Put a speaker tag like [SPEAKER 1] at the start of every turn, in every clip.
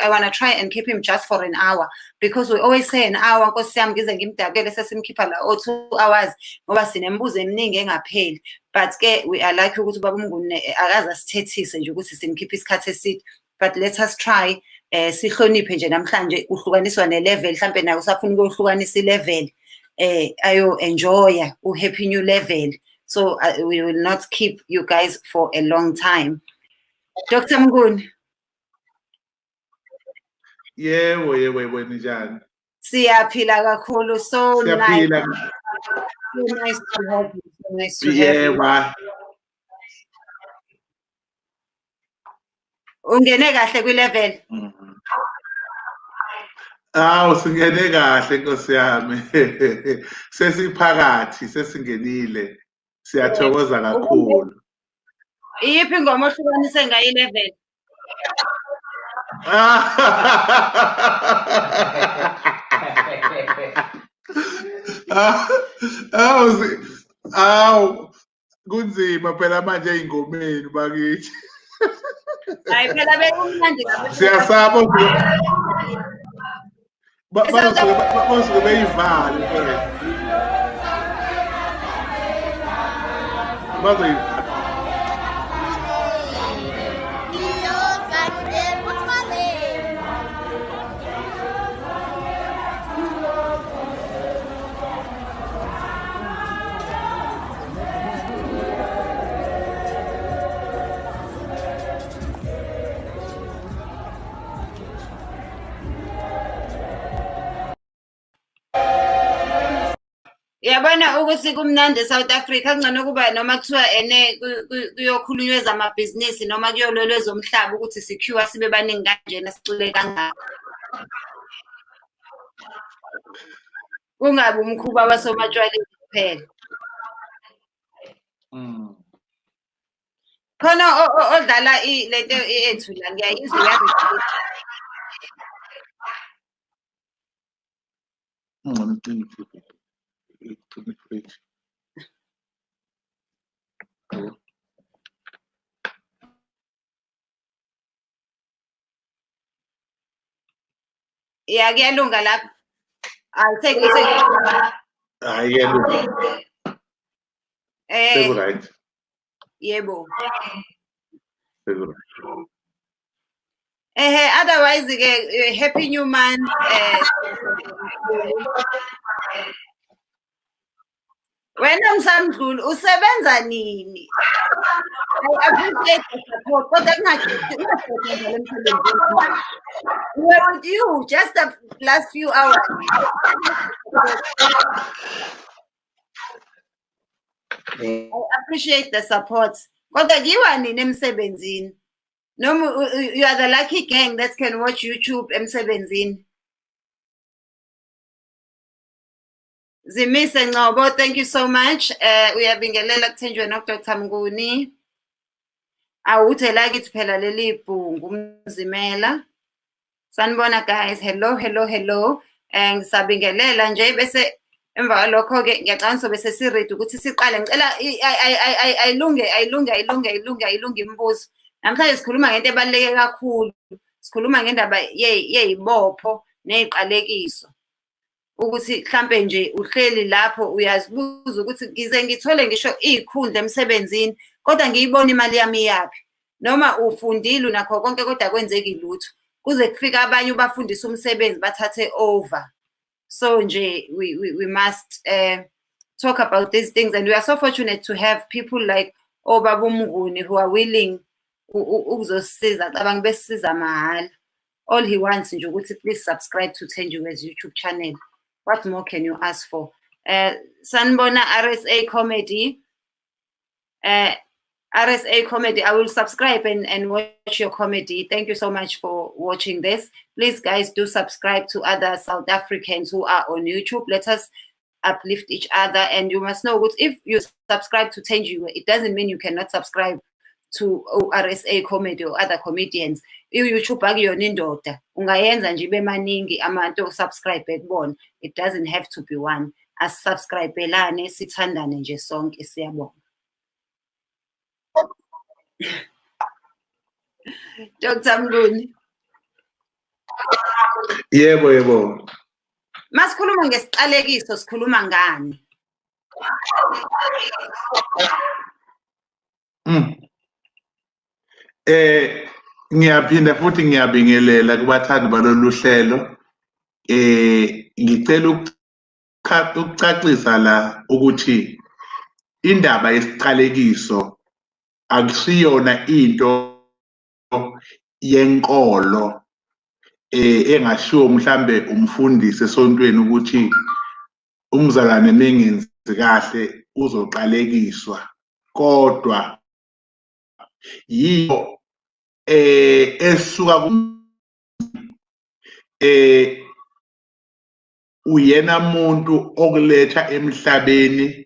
[SPEAKER 1] I want to try and keep him just for an hour because we always say an hour. Nkosi yami ngize ngimdakele sesimkhipha la o 2 hours ngoba sinemibuzo eminingi engapheli. But ke we are lucky ukuthi ubaba uMnguni akaze asithethise nje ukuthi simkhiphe isikhathi eside. But let us try, sihloniphe nje. Namhlanje kuhlukaniswa ne-level, mhlampe naye usafuna ukuyohlukanisa i-level, ayo enjoya u-happy new level. So we will not keep you guys for a long time. Dr Mnguni.
[SPEAKER 2] Yebo, ninjani?
[SPEAKER 1] Siyaphila kakhulu, so nice.
[SPEAKER 2] Siyaphila.
[SPEAKER 1] So nice to have you, so nice to have you.
[SPEAKER 2] Yebo.
[SPEAKER 1] Ungene kahle kwi-level?
[SPEAKER 2] Awu, singene kahle, Nkosi yami. Sesiphakathi, sesingenile. Siyathokoza kakhulu.
[SPEAKER 1] Iyiphi ingoma ohlukanise ngayo i-level?
[SPEAKER 2] Awu, kunzima phela manje ey'ngomeni bakithi.
[SPEAKER 1] Hayi phela, bekumnandi kabi.
[SPEAKER 2] Siyasaba, basuke beyivale phela. Bazoyivala.
[SPEAKER 1] Yabona ukuthi kumnandi eSouth Africa, kungcono kuba noma kuthiwa ene kuyokhulunywa ezamabhizinisi noma kuyolwelwa ezomhlaba, ukuthi secure sibe baningi kanjena, sicule kangaka. Kungabi umkhuba wasomatshwaleni kuphela. Khona odlala lento yethu la, ngiyayizwa iya-repeat.
[SPEAKER 2] Ngcono ucime ucime ifriji. Yabo.
[SPEAKER 1] Ya, kuyalunga lapho. Hayi,
[SPEAKER 2] Hayi, kuyalunga. Seku-right.
[SPEAKER 1] Yebo.
[SPEAKER 2] Seku-right.
[SPEAKER 1] Ehe, otherwise ke, happy new month. Wena Msamdluli, usebenza nini? I appreciate the support, kodwa kungajeje njalo emsebenzini. We were with you just the last few hours. I appreciate the support. Kodwa kuyiwa nini emsebenzini? Noma you are the lucky gang that can watch YouTube emsebenzini. Zimise Ngcobo, thank you so much. Uyabingelela kuthenjwe no Dr. Mnguni. Awuthe la kithi phela leli bhungu umzimela. Sanibona guys, hello, hello, hello. Ngisabingelela nje, bese emva kwalokho ke ngiyacabanga sobe sesi-ready ukuthi siqale. Ngicela ayilunge, ayilunge, ayilunge, ayilunge, ayilunge imibuzo. Namhlanje sikhuluma ngento ebaluleke kakhulu. Sikhuluma ngendaba yey'bopho ney'qalekiso. Ukuthi mhlampe nje uhleli lapho uyazibuza ukuthi ngize ngithole ngisho iy'khundla emsebenzini kodwa ngiyibona imali yami iyaphi. Noma ufundile, unakho konke, kodwa akwenzeki lutho. Kuze kufike abanye ubafundise umsebenzi, bathathe over. So nje we must talk about these things, and we are so fortunate to have people like obaba uMnguni who are willing ukuzosisiza. Cabanga besisiza mahhala. All he wants nje ukuthi please subscribe to Thenjiwe's YouTube channel. What more can you ask for? Sanibona RSA Comedy. RSA Comedy, I will subscribe and watch your comedy. Thank you so much for watching this. Please, guys, do subscribe to other South Africans who are on YouTube. Let us uplift each other. And you must know, if you subscribe to Thenjiwe, it doesn't mean you cannot subscribe to RSA Comedy or other comedians. I-YouTube akuyona indoda. Ungayenza nje ibe maningi abantu subscribe kubona. It doesn't have to be one. Asubscribelane, sithandane nje sonke, siyabonga. Dr. Mnguni.
[SPEAKER 2] Yebo, yebo.
[SPEAKER 1] Masikhuluma ngesiqalekiso sikhuluma ngani?
[SPEAKER 2] Ngiyaphinda futhi ngiyabingelela kubathandi balolu hlelo. Ngicela ukucacisa la ukuthi indaba yesiqalekiso akusiyona into yenkolo engashiwo mhlambe umfundisi esontweni ukuthi umzalwane mengenzi kahle uzoqalekiswa, kodwa yiyo esuka uyena muntu okuletha emhlabeni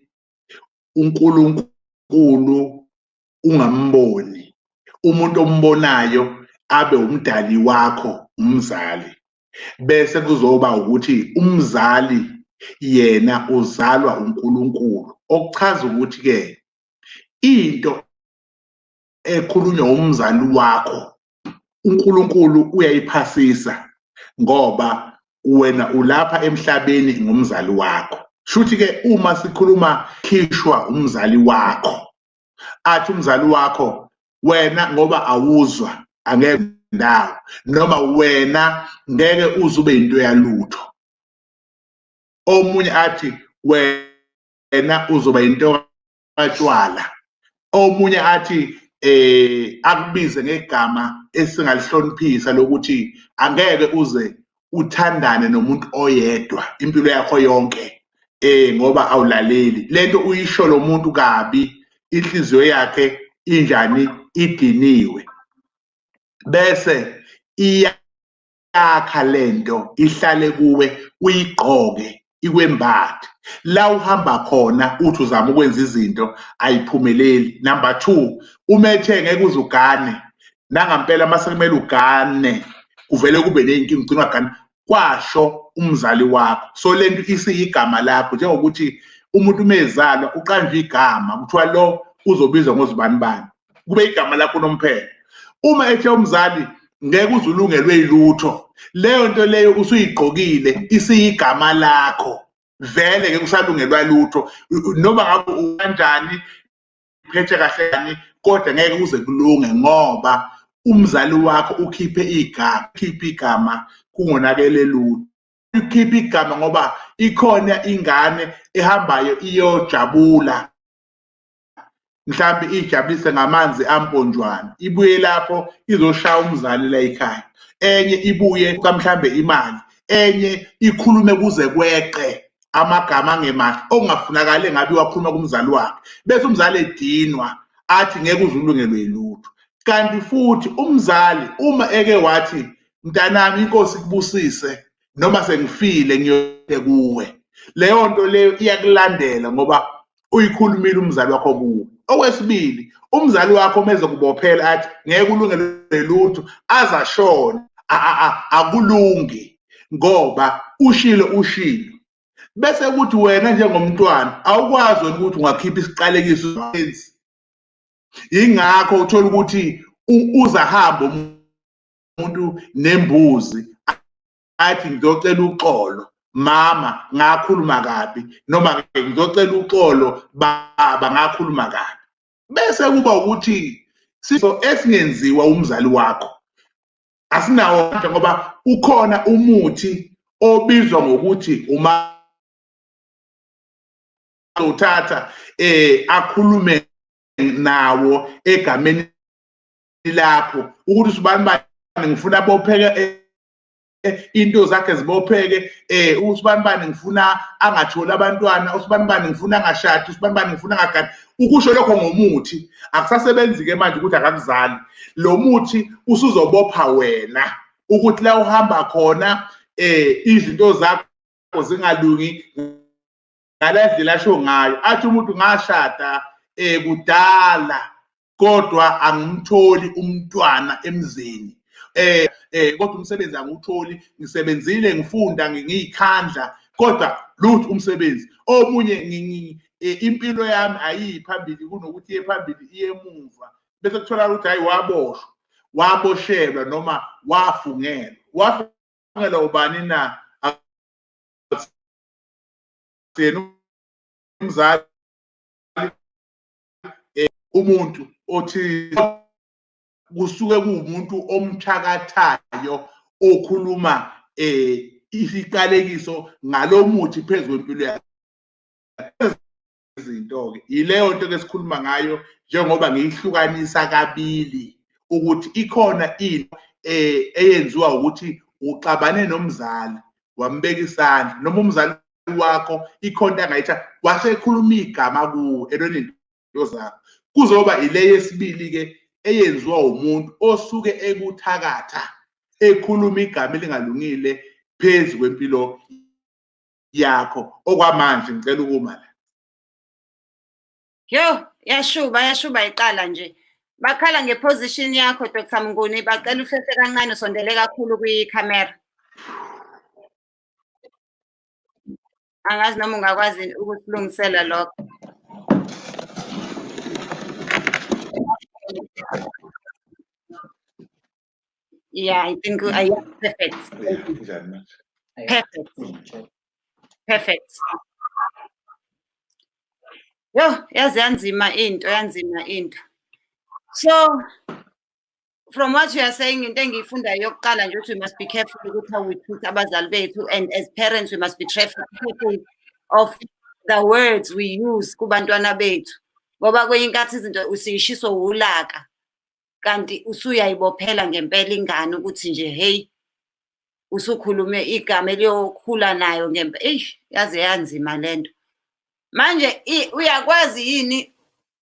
[SPEAKER 2] uNkulunkulu ungamboni, umuntu ombonayo abe umdali wakho umzali, bese kuzoba ukuthi umzali yena uzalwa uNkulunkulu, okuchaza ukuthi ke into ekhulunywa umzali wakho uNkulunkulu uyayiphasisa ngoba wena ulapha emhlabeni ngomzali wakho. Shuthi ke uma sikhuluma khishwa umzali wakho, athi umzali wakho wena ngoba awuzwa angeke ndawo, noma wena ngeke uze ube into yalutho. Omunye athi wena uzoba into katshwala, omunye athi akubize ngegama esingalihloniphisa lokuthi angeke uze uthandane nomuntu oyedwa impilo yakho yonke ngoba awulaleli. Lento uyisho lo muntu kabi, inhliziyo yakhe injani, idiniwe, bese iyakha lento ihlale kuwe, uyigqoke ikwembathe. La uhamba khona uthi uzama ukwenza izinto ayiphumeleli. Number 2, umethe ngeke uze ugane, nangampela mase kumele ugane kuvele kube neyinkinga, ugcina ugane, kwasho umzali wakho. So lento isiyigama lakho, njengokuthi umuntu umezalwa uqanjwe igama kuthiwa lo uzobizwa ngozibanibani, kube igama lakho nomphelo. Uma ethe umzali ngeke uze ulungelwe yilutho, leyo nto leyo usuyigqokile isiyigama lakho, vele ngeke usalungelwa lutho, noma ngabe ukanjani uphethe kahle kani, kodwa ngeke uze kulunge ngoba umzali wakho ukhiphe igama, ukhiphe igama kungonakele lutho. Ukhiphe igama ngoba ikhona ingane ehambayo iyojabula, mhlambe ijabulise ngamanzi amponjwana, ibuye lapho izoshaya umzali la ekhaya, enye ibuye mhlambe imali, enye ikhulume kuze kweqe amagama angemahle okungafunakali ngabe wakhuluma kumzali wakhe, bese umzali edinwa athi ngeke uze ulungelwe yilutho. Kanti futhi umzali uma eke wathi mntanami inkosi ikubusise noma sengifile ngiyote kuwe, leyo nto leyo iyakulandela ngoba uyikhulumile umzali wakho kuwe. Okwesibili, umzali wakho meze kubophela athi ngeke ulungelwe lutho azashona, akulungi ngoba ushilo ushilo. Bese kuthi wena njengomntwana awukwazi wena ukuthi ungakhipha isiqalekiso. Ingakho uthola ukuthi uzahamba umuntu nembuzi athi ngizocela uxolo mama ngakhuluma kabi, noma ngizocela uxolo baba ngakhuluma kabi, bese kuba ukuthi siso esingenziwa umzali wakho asinawo manje, ngoba ukhona umuthi obizwa ngokuthi uma uthatha akhulume nawo egameni lakho ukuthi usibani bani ngifuna bopheke into zakhe zibopheke, usibani bani ngifuna angatholi abantwana, usibani bani ngifuna angashadi, usibani bani ngifuna angagani. Ukusho lokho ngomuthi akusasebenzi ke manje ukuthi akakuzali, lo muthi usuzobopha wena ukuthi la uhamba khona izinto zakho zingalungi ngalandlela asho ngayo. Athi umuntu ngashada kudala kodwa angimtholi umntwana emzini, kodwa umsebenzi angiwutholi, ngisebenzile ngifunda ngiyikhandla kodwa lutho umsebenzi. Omunye impilo yami ayiyi phambili, kunokuthi iye phambili iye emuva, bese kutholakala ukuthi hayi waboshwa, waboshelwa noma wafungelwa. Kubangelwa ubani na? Akusiyena umzali, umuntu othi kusuke kuwumuntu omthakathayo okhuluma isiqalekiso ngalomuthi phezu kwempilo yakhe. Izinto-ke yileyo nto ke sikhuluma ngayo, njengoba ngiyihlukanisa kabili ukuthi ikhona into eyenziwa ukuthi uxabane nomzali wambeka isandla, noma umzali wakho ikhona angayitha wasekhuluma igama kuwe elweni into zakho. Kuzoba ile yesibili-ke eyenziwa umuntu osuke ekuthakatha, ekhuluma igama elingalungile phezu kwempilo yakho. Okwamanje ngicela ukuma la.
[SPEAKER 1] Yo, yashuba, yashuba iqala nje. Bakhala ngeposition yakho Dr Mnguni, bacela uhlehle kancane, usondele kakhulu kwikhamera. Angazi noma ungakwazi ukusilungisela lokho. Yeah, I think yeah, perfect. Perfect. Perfect. Yo, yaze yanzima into, yanzima into. So from what you are saying, into engiyifundayo yokuqala nje ukuthi we must be careful ukuthi how we treat abazali bethu, and as parents we must be careful of the words we use kubantwana bethu, ngoba kwenye inkathi izinto usiyishiso wulaka, kanti usuyayibophela ngempela ingane ukuthi nje hey, usukhulume igama eliyokhula nayo ngempela. Eish, yaze yanzima lento. Manje uyakwazi yini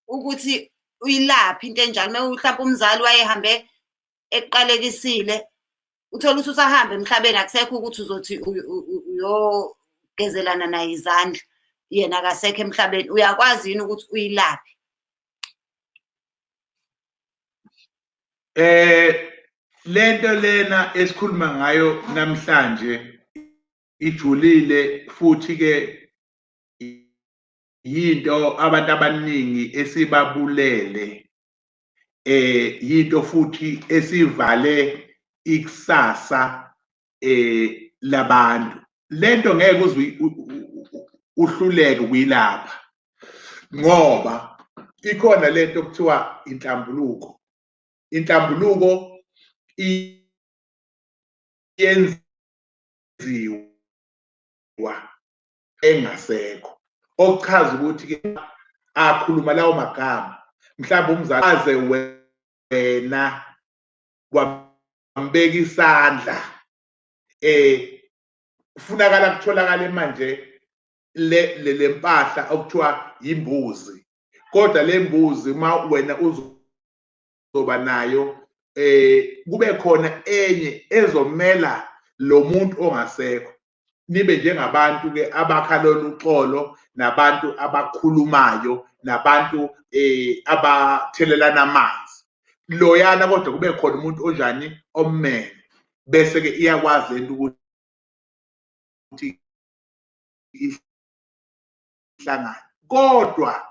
[SPEAKER 1] ukuthi uyilaphi into enjalo uma mhlawumbe umzali wayehambe ekuqalekisile, uthole ukuthi usahamba emhlabeni, akusekho ukuthi uzothi uyogezelana naye izandla, yena akasekho emhlabeni, uyakwazi yini ukuthi uyilaphi?
[SPEAKER 2] Lento lena esikhuluma ngayo namhlanje ijulile, futhi ke yinto abantu abaningi esibabulele, yinto futhi esivale ikusasa labantu. Lento ngeke uze uhluleke ukuyilapha, ngoba ikhona lento okuthiwa inhlambuluko. Inhlambuluko iyenziwa engasekho, okuchaza ukuthi ke akhuluma lawo magama, mhlawumbe umzali aze wena wambeka isandla, kufunakala kutholakale manje le mpahla okuthiwa imbuzi. Kodwa le mbuzi uma wena uzoba nayo, kube khona enye ezomela lo muntu ongasekho. Nibe njengabantu ke abakha lolu xolo, nabantu abakhulumayo, nabantu abathelelana amanzi loyana, kodwa kube khona umuntu onjani ommele, bese ke iyakwazi lento ukuthi ihlangane. Kodwa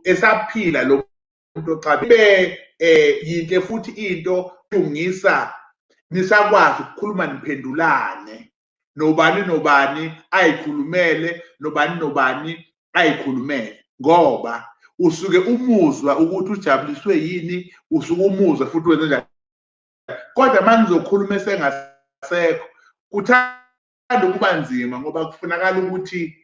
[SPEAKER 2] esaphila lo muntu oxabe yinhle futhi into lungisa, nisakwazi ukukhuluma niphendulane, nobani nobani ayikhulumele, nobani nobani ayikhulumele, ngoba usuke umuzwa ukuthi ujabuliswe yini, usuke umuzwa futhi wenze njani. Kodwa manje uzokhuluma esengasekho, kuthanda ukuba nzima, ngoba kufunakala ukuthi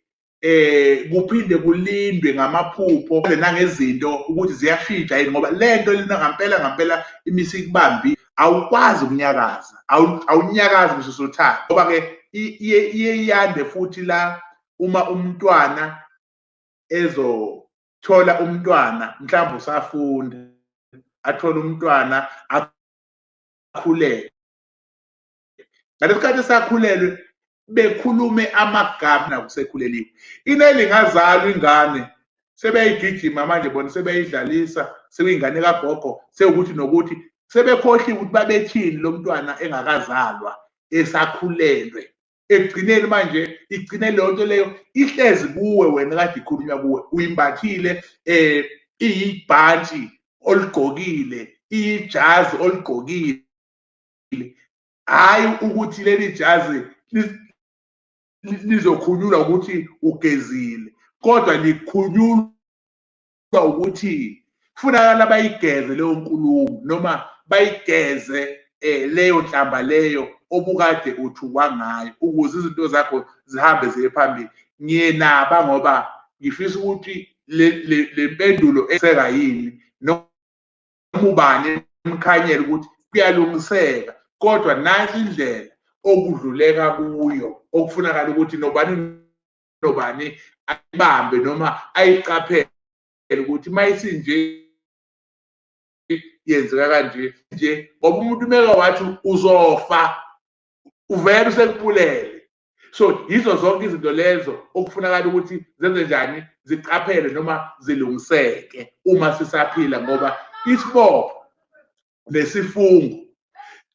[SPEAKER 2] kuphinde kulindwe ngamaphupho nangezinto ukuthi ziyashintsha yini, ngoba lento lena ngampela ngampela imise ikubambi, awukwazi ukunyakaza, awunyakazi ngisho usuthanda. Ngoba ke iye yande futhi la uma umntwana ezothola umntwana, mhlawumbe usafunda, athole umntwana akhulelwe. Ngalesikhathi esakhulelwe bekhulume amagama nakusekhuleliwe. Inelingazalwa ingane sebeyigijima manje, bona sebeyidlalisa, sekuyingane kagogo, sekuthi nokuthi sebekhohliwe ukuthi babethini lo mntwana engakazalwa esakhulelwe. Ekugcineni manje igcine leyo nto leyo ihlezi kuwe wena kade ikhulunywa kuwe, uyimbathile, iyibhantshi oligqokile, iyijazi oligqokile. Hhayi ukuthi leli jazi lizokhunyulwa ukuthi ugezile, kodwa likhunyulwa ukuthi kufunakala bayigeze leyo nkulumo noma bayigeze leyo nhlamba leyo obukade uthukwa ngayo ukuze izinto zakho zihambe ziye phambili. Ngiyenaba ngoba ngifisa ukuthi le mpendulo eseka yini noma ubani emkhanyela ukuthi kuyalungiseka, kodwa nansi indlela okudluleka kuyo okufunakala ukuthi nobani nobani ayibambe noma ayiqaphele ukuthi mayisinje yenzeka kanje nje, ngoba umuntu umeke wathi uzofa uvele usekubulele. So yizo zonke izinto lezo okufunakala ukuthi zenze njani, ziqaphele noma zilungiseke uma sisaphila, ngoba isibopho nesifungo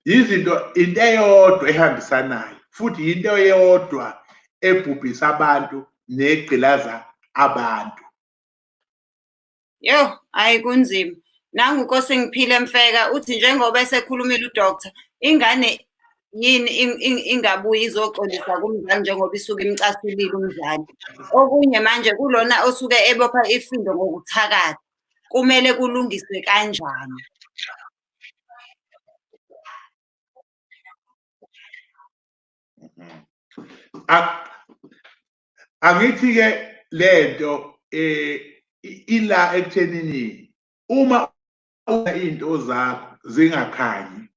[SPEAKER 2] izinto into eyodwa ehambisanayo futhi into eyodwa ebhubhisa abantu negqilaza abantu.
[SPEAKER 1] Yo, hayi kunzima. Nangu Nkosi ngiphile Mfeka uthi njengoba esekhulumile udoctor, ingane yini ingabuyi izoxolisa kumzali njengoba isuke imcasulile umzali. Okunye manje kulona osuke ebopha ifindo ngokuthakatha, kumele kulungiswe kanjani?
[SPEAKER 2] Angithi-ke lento ila ekuthenini uma into zakho zingakhanyi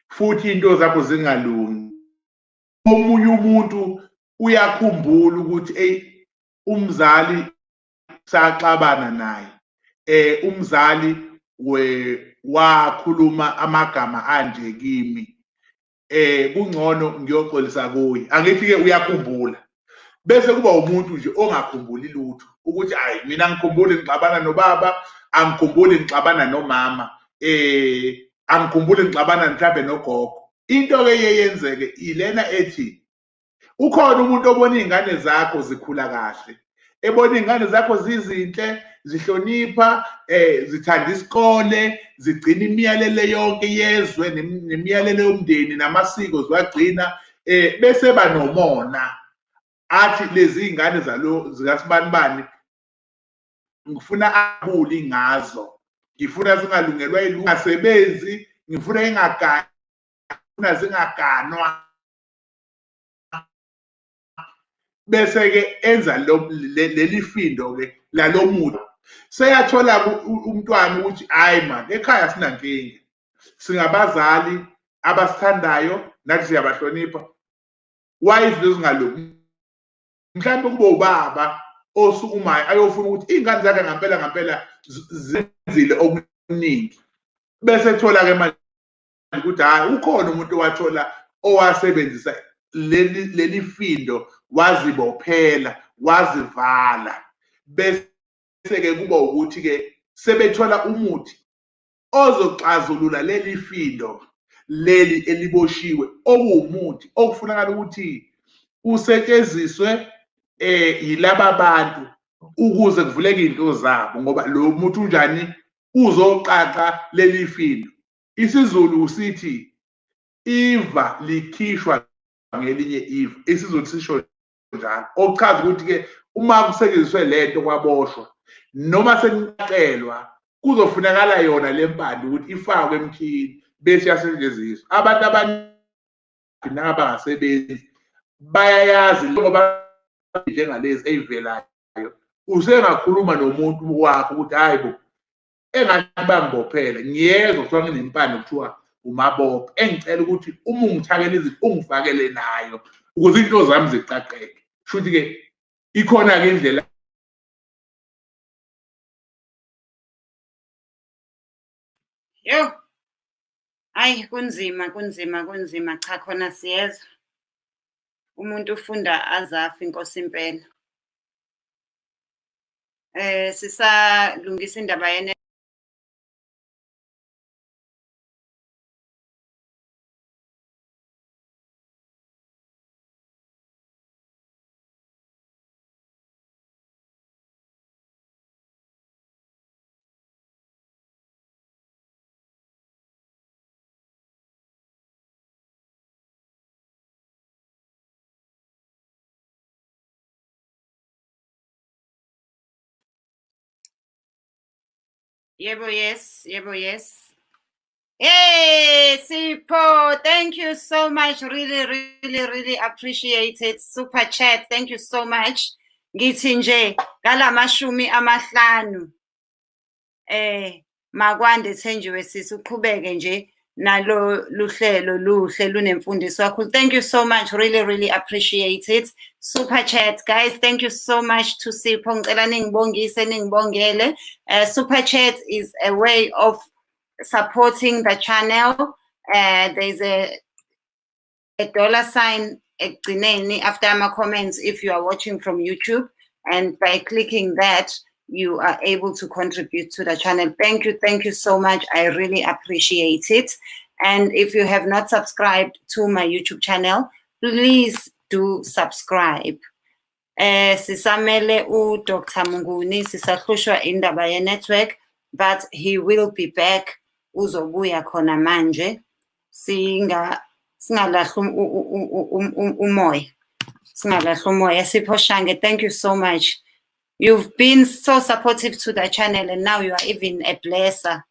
[SPEAKER 2] futhi into zakho zingalungi, omunye umuntu uyakhumbula ukuthi ey umzali saxabana naye, umzali wakhuluma amagama anje kimi, kungcono ngiyoxolisa kuye. Angithi-ke uyakhumbula, bese kuba umuntu nje ongakhumbuli lutho ukuthi hayi mina ngikhumbuli ngixabana nobaba, angikhumbuli ngixabana nomama, angikhumbuli ngixabana mhlambe nogogo. Into-ke eyenzeke ilena ethi ukhona umuntu obona iy'ngane zakho zikhula kahle, ebona iy'ngane zakho zizinhle, zihlonipha, zithanda isikole, zigcina imiyalelo yonke yezwe nemiyalelo yomndeni namasiko ziwagcina, bese banomona athi lezi iy'ngane zalo zikasibanibani ngifuna abuli ngazo, ngifuna zingalungelwa yilungasebenzi, ngifuna ingagani, ngifuna zingaganwa. Bese-ke enza leli findo-ke lalo muntu. Seyathola umntwana ukuthi hhayi man, ekhaya sinankinga, singabazali abasithandayo nathi siyabahlonipha, why izinto zingalungi? Mhlawumbe kube ubaba osukumayo ayofuna ukuthi iy'ngane zakhe ngampela ngampela zenzile okuningi, bese ethola-ke manje ukuthi hhayi ukhona umuntu owathola owasebenzisa leli findo wazibophela wazivala, bese-ke kuba ukuthi-ke sebethola umuthi ozoxazulula leli findo leli eliboshiwe, okuwumuthi okufunakala ukuthi usetshenziswe yilaba bantu ukuze kuvuleke izinto zabo, ngoba lo muthi unjani uzoqaqa leli findo. IsiZulu sithi iva likhishwa ngelinye iva, isiZulu sisho njalo, okuchaza ukuthi-ke uma kusetshenziswe lento kwaboshwa noma sekucelwa kuzofunakala yona le mpande ukuthi ifakwe emthini bese iyasetshenziswa. Abantu abaningi nabangasebenzi bayayazi ngoba njengalezi eyivelayo, usengakhuluma nomuntu wakho ukuthi hayi bo, engathi bangibophele, ngiyezwa kuthiwa nginempande kuthiwa umabophe, engicela ukuthi uma ungithakela izinto ungifakele nayo ukuze izinto zami ziqaqeke. Shuthi-ke ikhona-ke indlela.
[SPEAKER 1] Yo, hayi kunzima kunzima kunzima, cha khona siyezwa. Umuntu ufunda azafe inkosi impela. Sisalungisa indaba yene Yebo, yes. Yebo, yes. Hey, Sipho, thank you so much. Really, really, really appreciate it. Super chat. Thank you so much. Ngithi nje ngalamashumi amahlanu. Makwande Thenjiwe sisi, uqhubeke nje nalo luhlelo luhle lunemfundiso kakhulu. Thank you so much. Really, really appreciate it. Super chat, guys. Thank you so much to Sipho. Ngicela ningibongise, ningibongele. Super chat is a way of supporting the channel. There's a dollar sign ekugcineni after my comments if you are watching from YouTube, and by clicking that you are able to contribute to the channel. Thank you, thank you so much. I really appreciate it. And if you have not subscribed to my YouTube channel, please do subscribe. Sisamele u Dr. Mnguni, sisahlushwa indaba ye network, but he will be back. Uzobuya khona manje. Singalahli umoya. Singalahli umoya. Sipho Shange, thank you so much. You've been so supportive to the channel, and now you are even a blesser.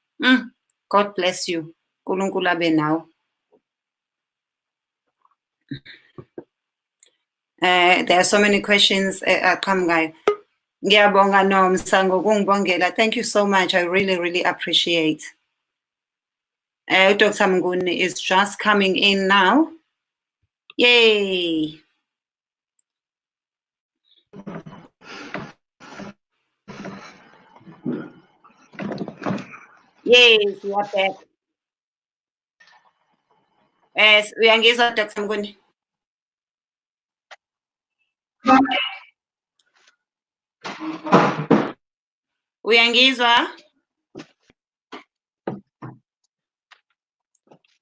[SPEAKER 1] God bless you. Nkulunkulu abe nawe. There are so many questions aqhamukayo. Ngiyabonga Nomsa ngokungibongela. Thank you so much. I really, really appreciate. Dr. Mnguni is just coming in now. Yay. Yes, we are back. Yes, uyangizwa Dr. Mnguni? Uyangizwa?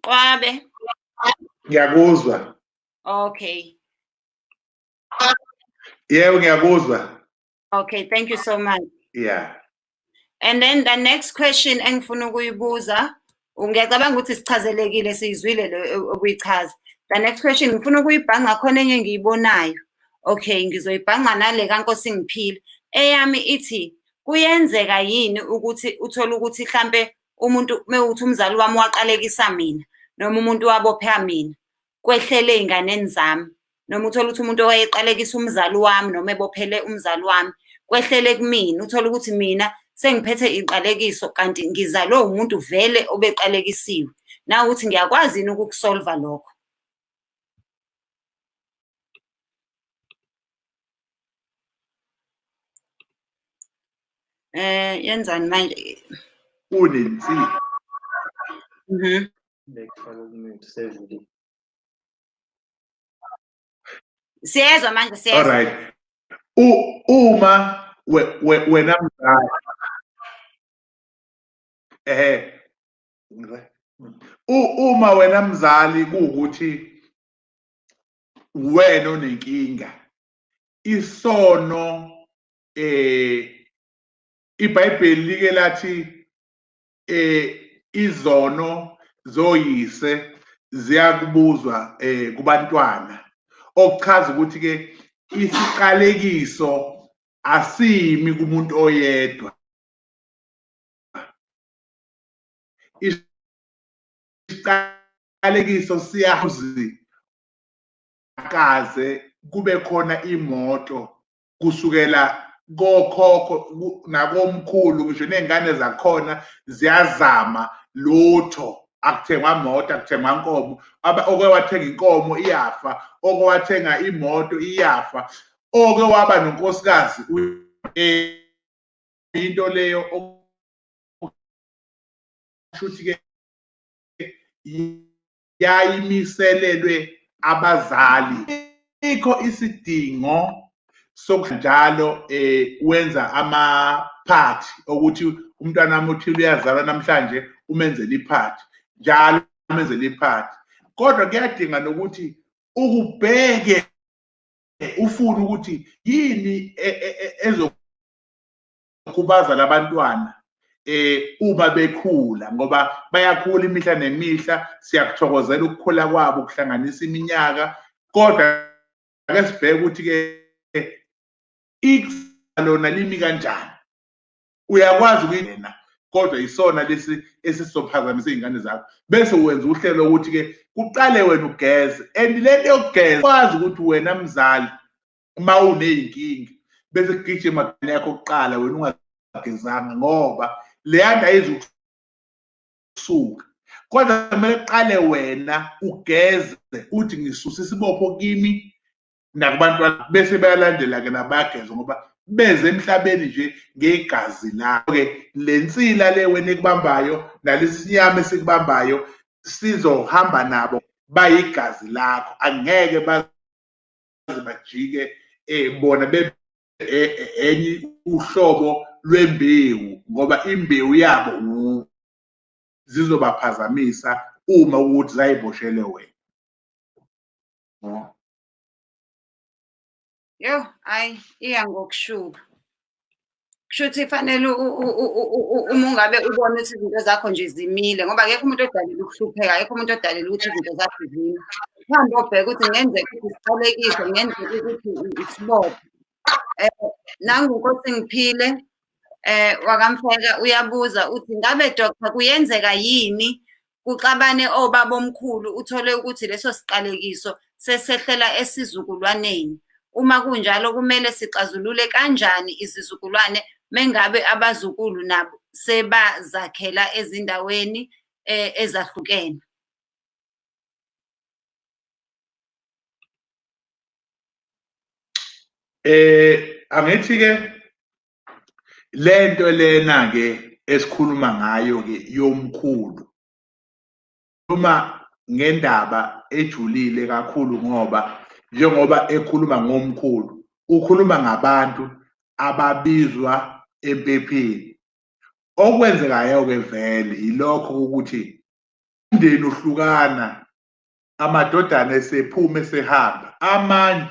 [SPEAKER 1] Qwabe.
[SPEAKER 2] Ngiyakuzwa.
[SPEAKER 1] Okay.
[SPEAKER 2] Yebo, ngiyakuzwa.
[SPEAKER 1] Okay, thank you so much.
[SPEAKER 2] Yeah.
[SPEAKER 1] And then the next question engifuna ukuyibuza, ngiyacabanga ukuthi sichazelekile, siyizwile le okuyichaza. The next question ngifuna ukuyibhanga khona enye engiyibonayo. Okay, ngizoyibhanga nale kaNkosi ngiphile. Eyami ithi kuyenzeka yini ukuthi uthole ukuthi mhlambe umuntu mewuthi umzali wami waqalekisa mina noma umuntu wabopha mina kwehlele ey'nganeni zami, noma uthole ukuthi umuntu owayeqalekisa umzali wami noma ebophele umzali wami kwehlele kumina, uthole ukuthi mina sengiphethe iqalekiso kanti ngizalwe umuntu vele obeqalekisiwe. Na ukuthi ngiyakwazi yini ukukusolva lokho? Yenzani manje?
[SPEAKER 2] Unensi.
[SPEAKER 1] Siyezwa manje, siyezwa.
[SPEAKER 2] All right. Uma wena mzali uma wena mzali kuwukuthi wena onenkinga, isono iBhayibheli like lathi izono zoyise ziyakubuzwa kubantwana, okuchaza ukuthi ke isiqalekiso asimi kumuntu oyedwa. Isiqalekiso siyazi akaze kube khona imoto kusukela kokhokho nakomkhulu, ngisho ney'ngane zakhona ziyazama, lutho, akuthengwa moto, akuthengwa nkomo. Oke wathenga inkomo iyafa, oke wathenga imoto iyafa, oke waba nonkosikazi into leyo okusho ke yayimiselelwe abazali. Ikho isidingo sokunjalo wenza amaphathi ukuthi umntwana wami othile uyazalwa namhlanje umenzele iphathi, njalo umenzele iphathi. Kodwa kuyadinga nokuthi ukubheke ufune ukuthi yini ezokubaza labantwana uma bekhula, ngoba bayakhula imihla nemihla. Siyakuthokozela ukukhula kwabo, kuhlanganisa iminyaka, kodwa ake sibheke ukuthi ke ikusasa lona limi kanjani. Uyakwazi ukuyena Kodwa isona lesi esizophazamisa iy'ngane zakho, bese wenza uhlelo ukuthi-ke kuqale wena ugeze. And le nto yokugeza, wazi ukuthi wena mzali uma uney'nkinga bese kugijima yakho kuqala, wena ungagezanga, ngoba leya nto ayizukusuka. Kodwa kumele kuqale wena ugeze, uthi ngisusa isibopho kimi nakubantwana, bese bayalandela-ke nabayageza, ngoba beze emhlabeni nje ngegazi lakho-ke. Le nsila le wena ekubambayo nalesi sinyama esikubambayo sizohamba nabo, bayigazi lakho, angeke baze bajike bona bebe enye uhlobo lwembewu, ngoba imbewu yabo zizobaphazamisa uma ukuthi zayiboshele wena.
[SPEAKER 1] Yo, hayi, iya ngokushuba. Kushuthi fanele uma ungabe ubone ukuthi izinto zakho nje zimile, ngoba akekho umuntu odalela ukuhlupheka, akekho umuntu odalela ukuthi izinto zakho zime. Uhambe obheka ukuthi kungenzeka ukuthi isiqalekiso, kungenzeka ukuthi isibopho. Nangu Nkosingiphile wakaMfeka uyabuza uthi, ngabe doctor kuyenzeka yini kuxabane obabomkhulu uthole ukuthi leso siqalekiso sesehlela esizukulwaneni? Uma kunjalo kumele sixazulule kanjani izizukulwane mengabe abazukulu nabo sebazakhela ezindaweni ezahlukene?
[SPEAKER 2] Angithi ke lento lena ke esikhuluma ngayo ke yomkhulu, uma ngendaba ejulile kakhulu, ngoba njengoba ekhuluma ngomkhulu ukhuluma ngabantu ababizwa empepheni. Okwenzekayo ke vele yilokho ukuthi umndeni uhlukana, amadodana esephuma esehamba, amanye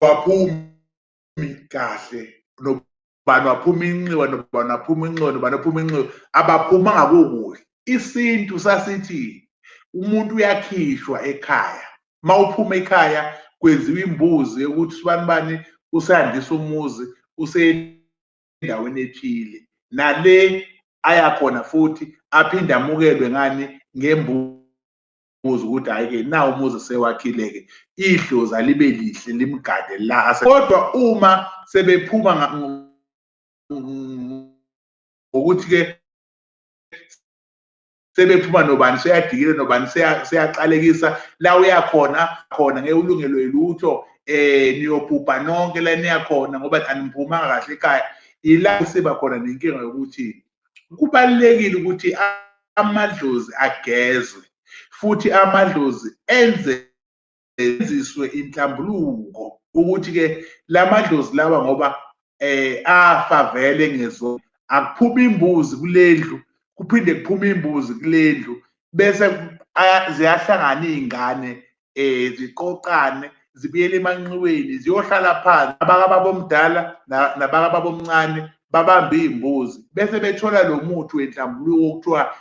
[SPEAKER 2] awaphumi kahle, nobani waphuma inxiwa, nobani waphuma inxiwa, nobani waphuma inxiwa, abaphuma ngakukuhle. Isintu sasithi umuntu uyakhishwa ekhaya, mawuphuma ekhaya kwenziwa imbuzi yokuthi sibani bani usandisa umuzi, usendaweni ethile, nale ayakhona futhi aphinde amukelwe ngani ngembuzi, ukuthi hhayi-ke nawu umuzi sewakhile-ke, idlozi alibe lihle limgade la. Kodwa uma sebephuma ngokuthi-ke sebephuma nobani seyadikile, nobani seyaqalekisa, la uyakhona khona ngeke ulungelwe lutho, niyobhubha nonke la niyakhona ngoba aniphumanga kahle ekhaya. Ila siba khona nenkinga yokuthi kubalulekile ukuthi amadlozi agezwe, futhi amadlozi enziswe inhlambuluko, ukuthi-ke lamadlozi lawa ngoba afa vele ngezo, akuphuma imbuzi kulendlu, kuphinde kuphume imbuzi kulendlu, bese ziyahlangana iy'ngane ziqoqane zibuyele emanxiweni, ziyohlala phansi, abakababa omdala nabakababa omncane babambe iy'mbuzi, bese bethola lo muthi wenhlambuluko okuthiwa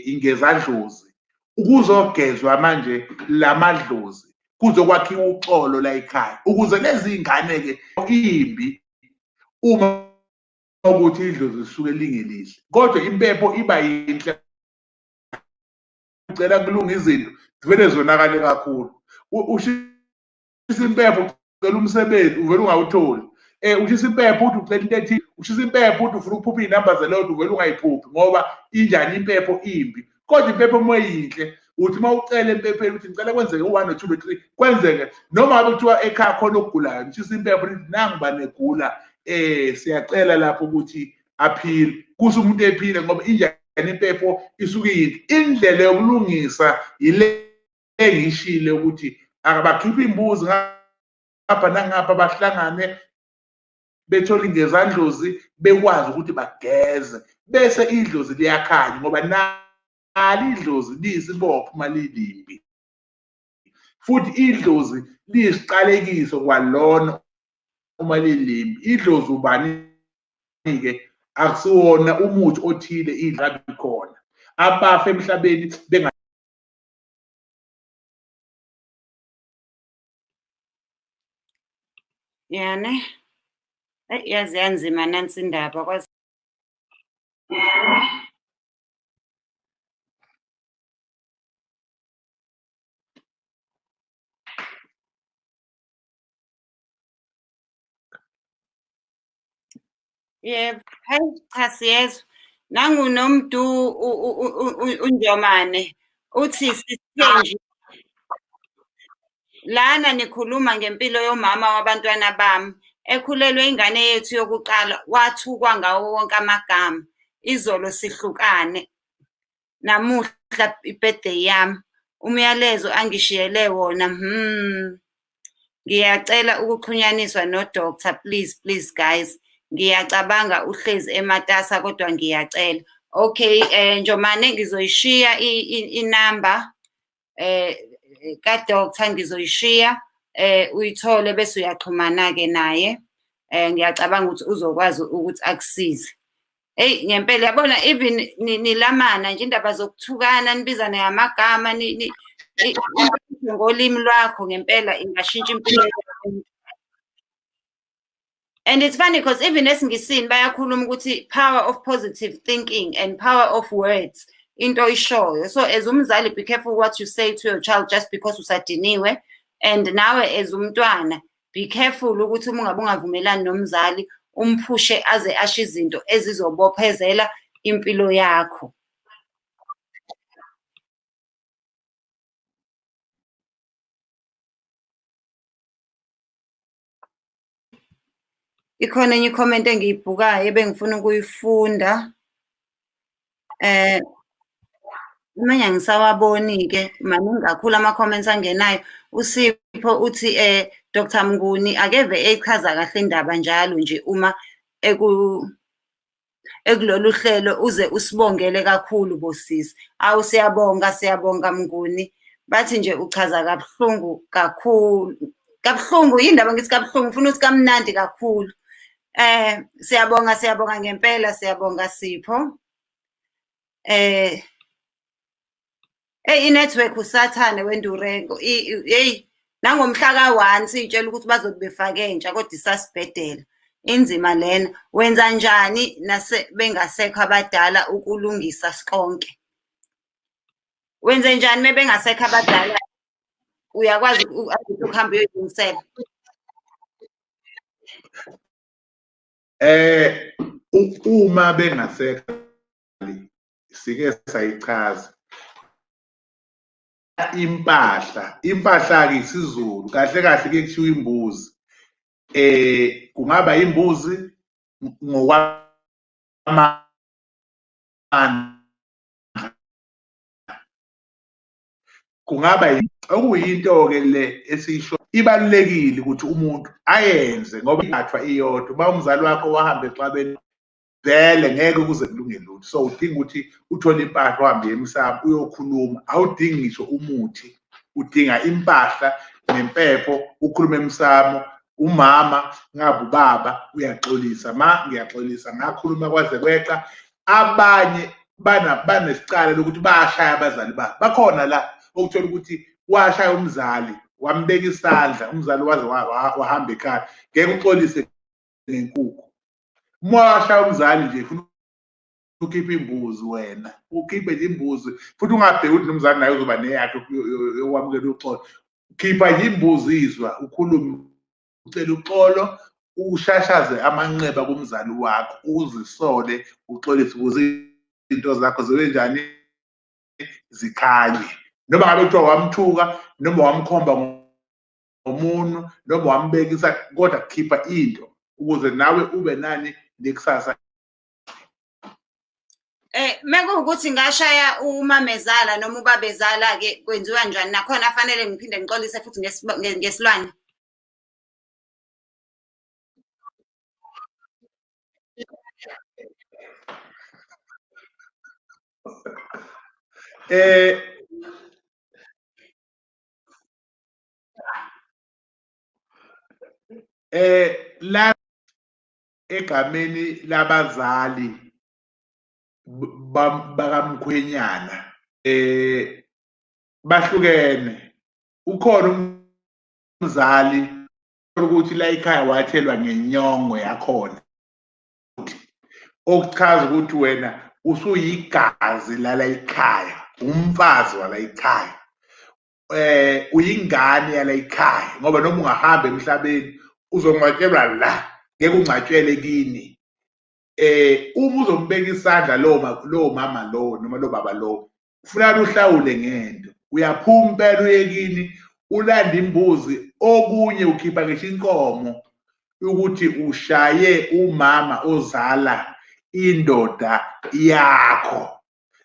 [SPEAKER 2] ingezadlozi, ukuzogezwa manje lamadlozi, kuzokwakhiwa uxolo la ekhaya, ukuze lezi iy'ngane-ke imbi uma ukuthi idlozi lisuke lingelihle, kodwa impepho iba yinhle, ucela kulunga izinto zivele zonakale kakhulu. Ushisa impepho ucela umsebenzi uvele ungawutholi, ushisa impepho uthi ucela into ethile, ushisa impepho uthi ufuna ukuphupha iy'namba zelotho uvele ungayiphuphi, ngoba injani impepho imbi. Kodwa impepho uma iyinhle, uthi uma ucela empepheni uthi ngicela kwenzeke u-1 no-2 no-3, kwenzeke. Noma ngabe kuthiwa ekhaya khona okugulayo, ngishisa impepho nithi nangu bani egula, siyacela lapho ukuthi aphile, kuze umuntu ephile, ngoba injani impepho isuke iyinhle. Indlela yokulungisa yile engishile ukuthi akabakhiphe imbuzi ngapha nangapha, bahlangane bethole ingezandlozi, bekwazi ukuthi bageze, bese idlozi liyakhanya, ngoba nalo idlozi liyisibopho uma lilimbi, futhi idlozi liyisiqalekiso kwalona uma lilimbi. Idlozi ubani-ke? Akusiwona umuthi othile idlabi khona, abafa emhlabeni benga
[SPEAKER 1] Yani. Eyi yaze yanzima nansi indaba kwazi. Yebo, hayi cha siyezwa. Nangu noMdu uNjomane uthi sisithenji lana nikhuluma ngempilo yomama wabantwana bami ekhulelwe ingane yethu yokuqala wathukwa ngawo wonke amagama. Izolo sihlukane, namuhla i-birthday yami. Umyalezo angishiyele wona, ngiyacela ukuxhunyaniswa no-doctor please, please guys. Ngiyacabanga uhlezi ematasa kodwa ngiyacela. Okay, Njomane ngizoyishiya inamba ka-doctor, ngizoyishiya uyithole bese uyaxhumana-ke naye. Ngiyacabanga ukuthi uzokwazi ukuthi akusize. Eyi ngempela yabona even nilamana nje indaba zokuthukana nibizane ngamagama ngolimi lwakho ngempela ingashintsha impilo yomuntu. And it's funny because even esiNgisini bayakhuluma ukuthi power of positive thinking and power of words, into oyishoyo. So as umzali, be careful what you say to your child just because usadiniwe. And nawe as umntwana, be careful ukuthi uma ungabe ungavumelani nomzali, umphushe aze asho izinto ezizobophezela impilo yakho. Ikhona enye i-comment engiyibhukayo ebengifuna ukuyifunda. Manje angisawaboni-ke, maningi kakhulu ama-comments angenayo. USipho uthi Dr Mnguni akeve eyichaza kahle indaba njalo nje uma ekulolu hlelo uze usibongele kakhulu bosisi. Awu siyabonga, siyabonga Mnguni. Bathi nje uchaza kabuhlungu kakhulu. Kabuhlungu yindaba ngithi kabuhlungu, ngifuna ukuthi kamnandi kakhulu. Siyabonga, siyabonga ngempela, siyabonga Sipho. Hey i-network usathane wendurengo. Hey nangomhla ka-1 siyitshela ukuthi bazobe befake entsha kodwa isasibhedela. Inzima lena. Wenza njani nase bengasekho abadala ukulungisa konke? Wenze njani mebengasekho abadala? Uyakwazi ukuhamba uyoyilungisela?
[SPEAKER 2] Uma bengasekho sike sayichaza impahla. Impahla-ke isiZulu kahle kahle kuye kuthiwa imbuzi. Kungaba imbuzi ngokwamandla, kungaba okuyinto-ke le esiyisho ibalulekile ukuthi umuntu ayenze ngoba ingathwa iyodwa. Uma umzali wakho wahamba exabeni vele ngeke kuze kulunge lutho. So udinga ukuthi uthole impahla uhambe uye emsamo uyokhuluma. Awudingi ngisho umuthi, udinga impahla nempepho ukhulume emsamo. Umama ngabe ubaba uyaxolisa, ma ngiyaxolisa ngakhuluma kwaze kweqa. Abanye banesicala lokuthi bashaya abazali babo. Bakhona la okuthola ukuthi washaya umzali wambeka isandla, umzali waze wahamba ekhaya. Ngeke uxolise ngenkukhu. Uma washaya umzali nje ufuna ukhiphe imbuzi wena, ukhiphe nje imbuzi futhi ungabheki ukuthi nomzali naye uzoba neyakhe yokwamukela uxolo. Khipha nje imbuzi izwa, ukhulume, ucele uxolo, ushashaze amanxeba kumzali wakho, uzisole, uxolise ukuze izinto zakho zibe njani, zikhanye. Noma ngabe kuthiwa wamthuka noma wamkhomba ngomunwe noma wambekisa, kodwa khipha into ukuze nawe ube nani nekusasa.
[SPEAKER 1] Mekuwukuthi ngashaya umamezala noma ubabezala-ke kwenziwa njani? Nakhona fanele ngiphinde ngixolise futhi ngesilwane.
[SPEAKER 2] La egameni labazali bakamkhwenyana bahlukene. Ukhona umzali Ukuthi la ekhaya wathelwa ngenyongo yakhona, okuchaza ukuthi wena usuyigazi lala ekhaya, umfazi wala ekhaya, uyingane yala ekhaya, ngoba noma ungahamba emhlabeni uzongcwatshelwa la, ngeke ungcwatshele kini. Uma uzombeka isandla lowo mama lowo noma lo baba lowo, kufuneka uhlawule ngento. Uyaphuma impela uye kini, ulanda imbuzi, okunye ukhipha ngisho inkomo ukuthi ushaye umama ozala indoda yakho.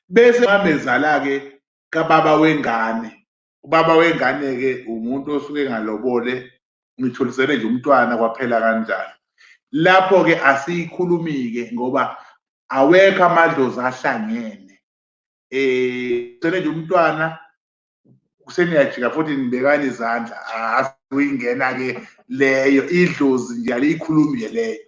[SPEAKER 2] Bese mamezala-ke kababa wengane. Ubaba wengane-ke umuntu osuke engalobole, ngitholisele nje umntwana kwaphela kanjalo. Lapho-ke asiyikhulumi-ke ngoba awekho amadlozi ahlangene. Sele nje umntwana kuseniyajika futhi nibekana izandla, asuyingena-ke leyo idlozi nje aliyikhulumi nje leyo,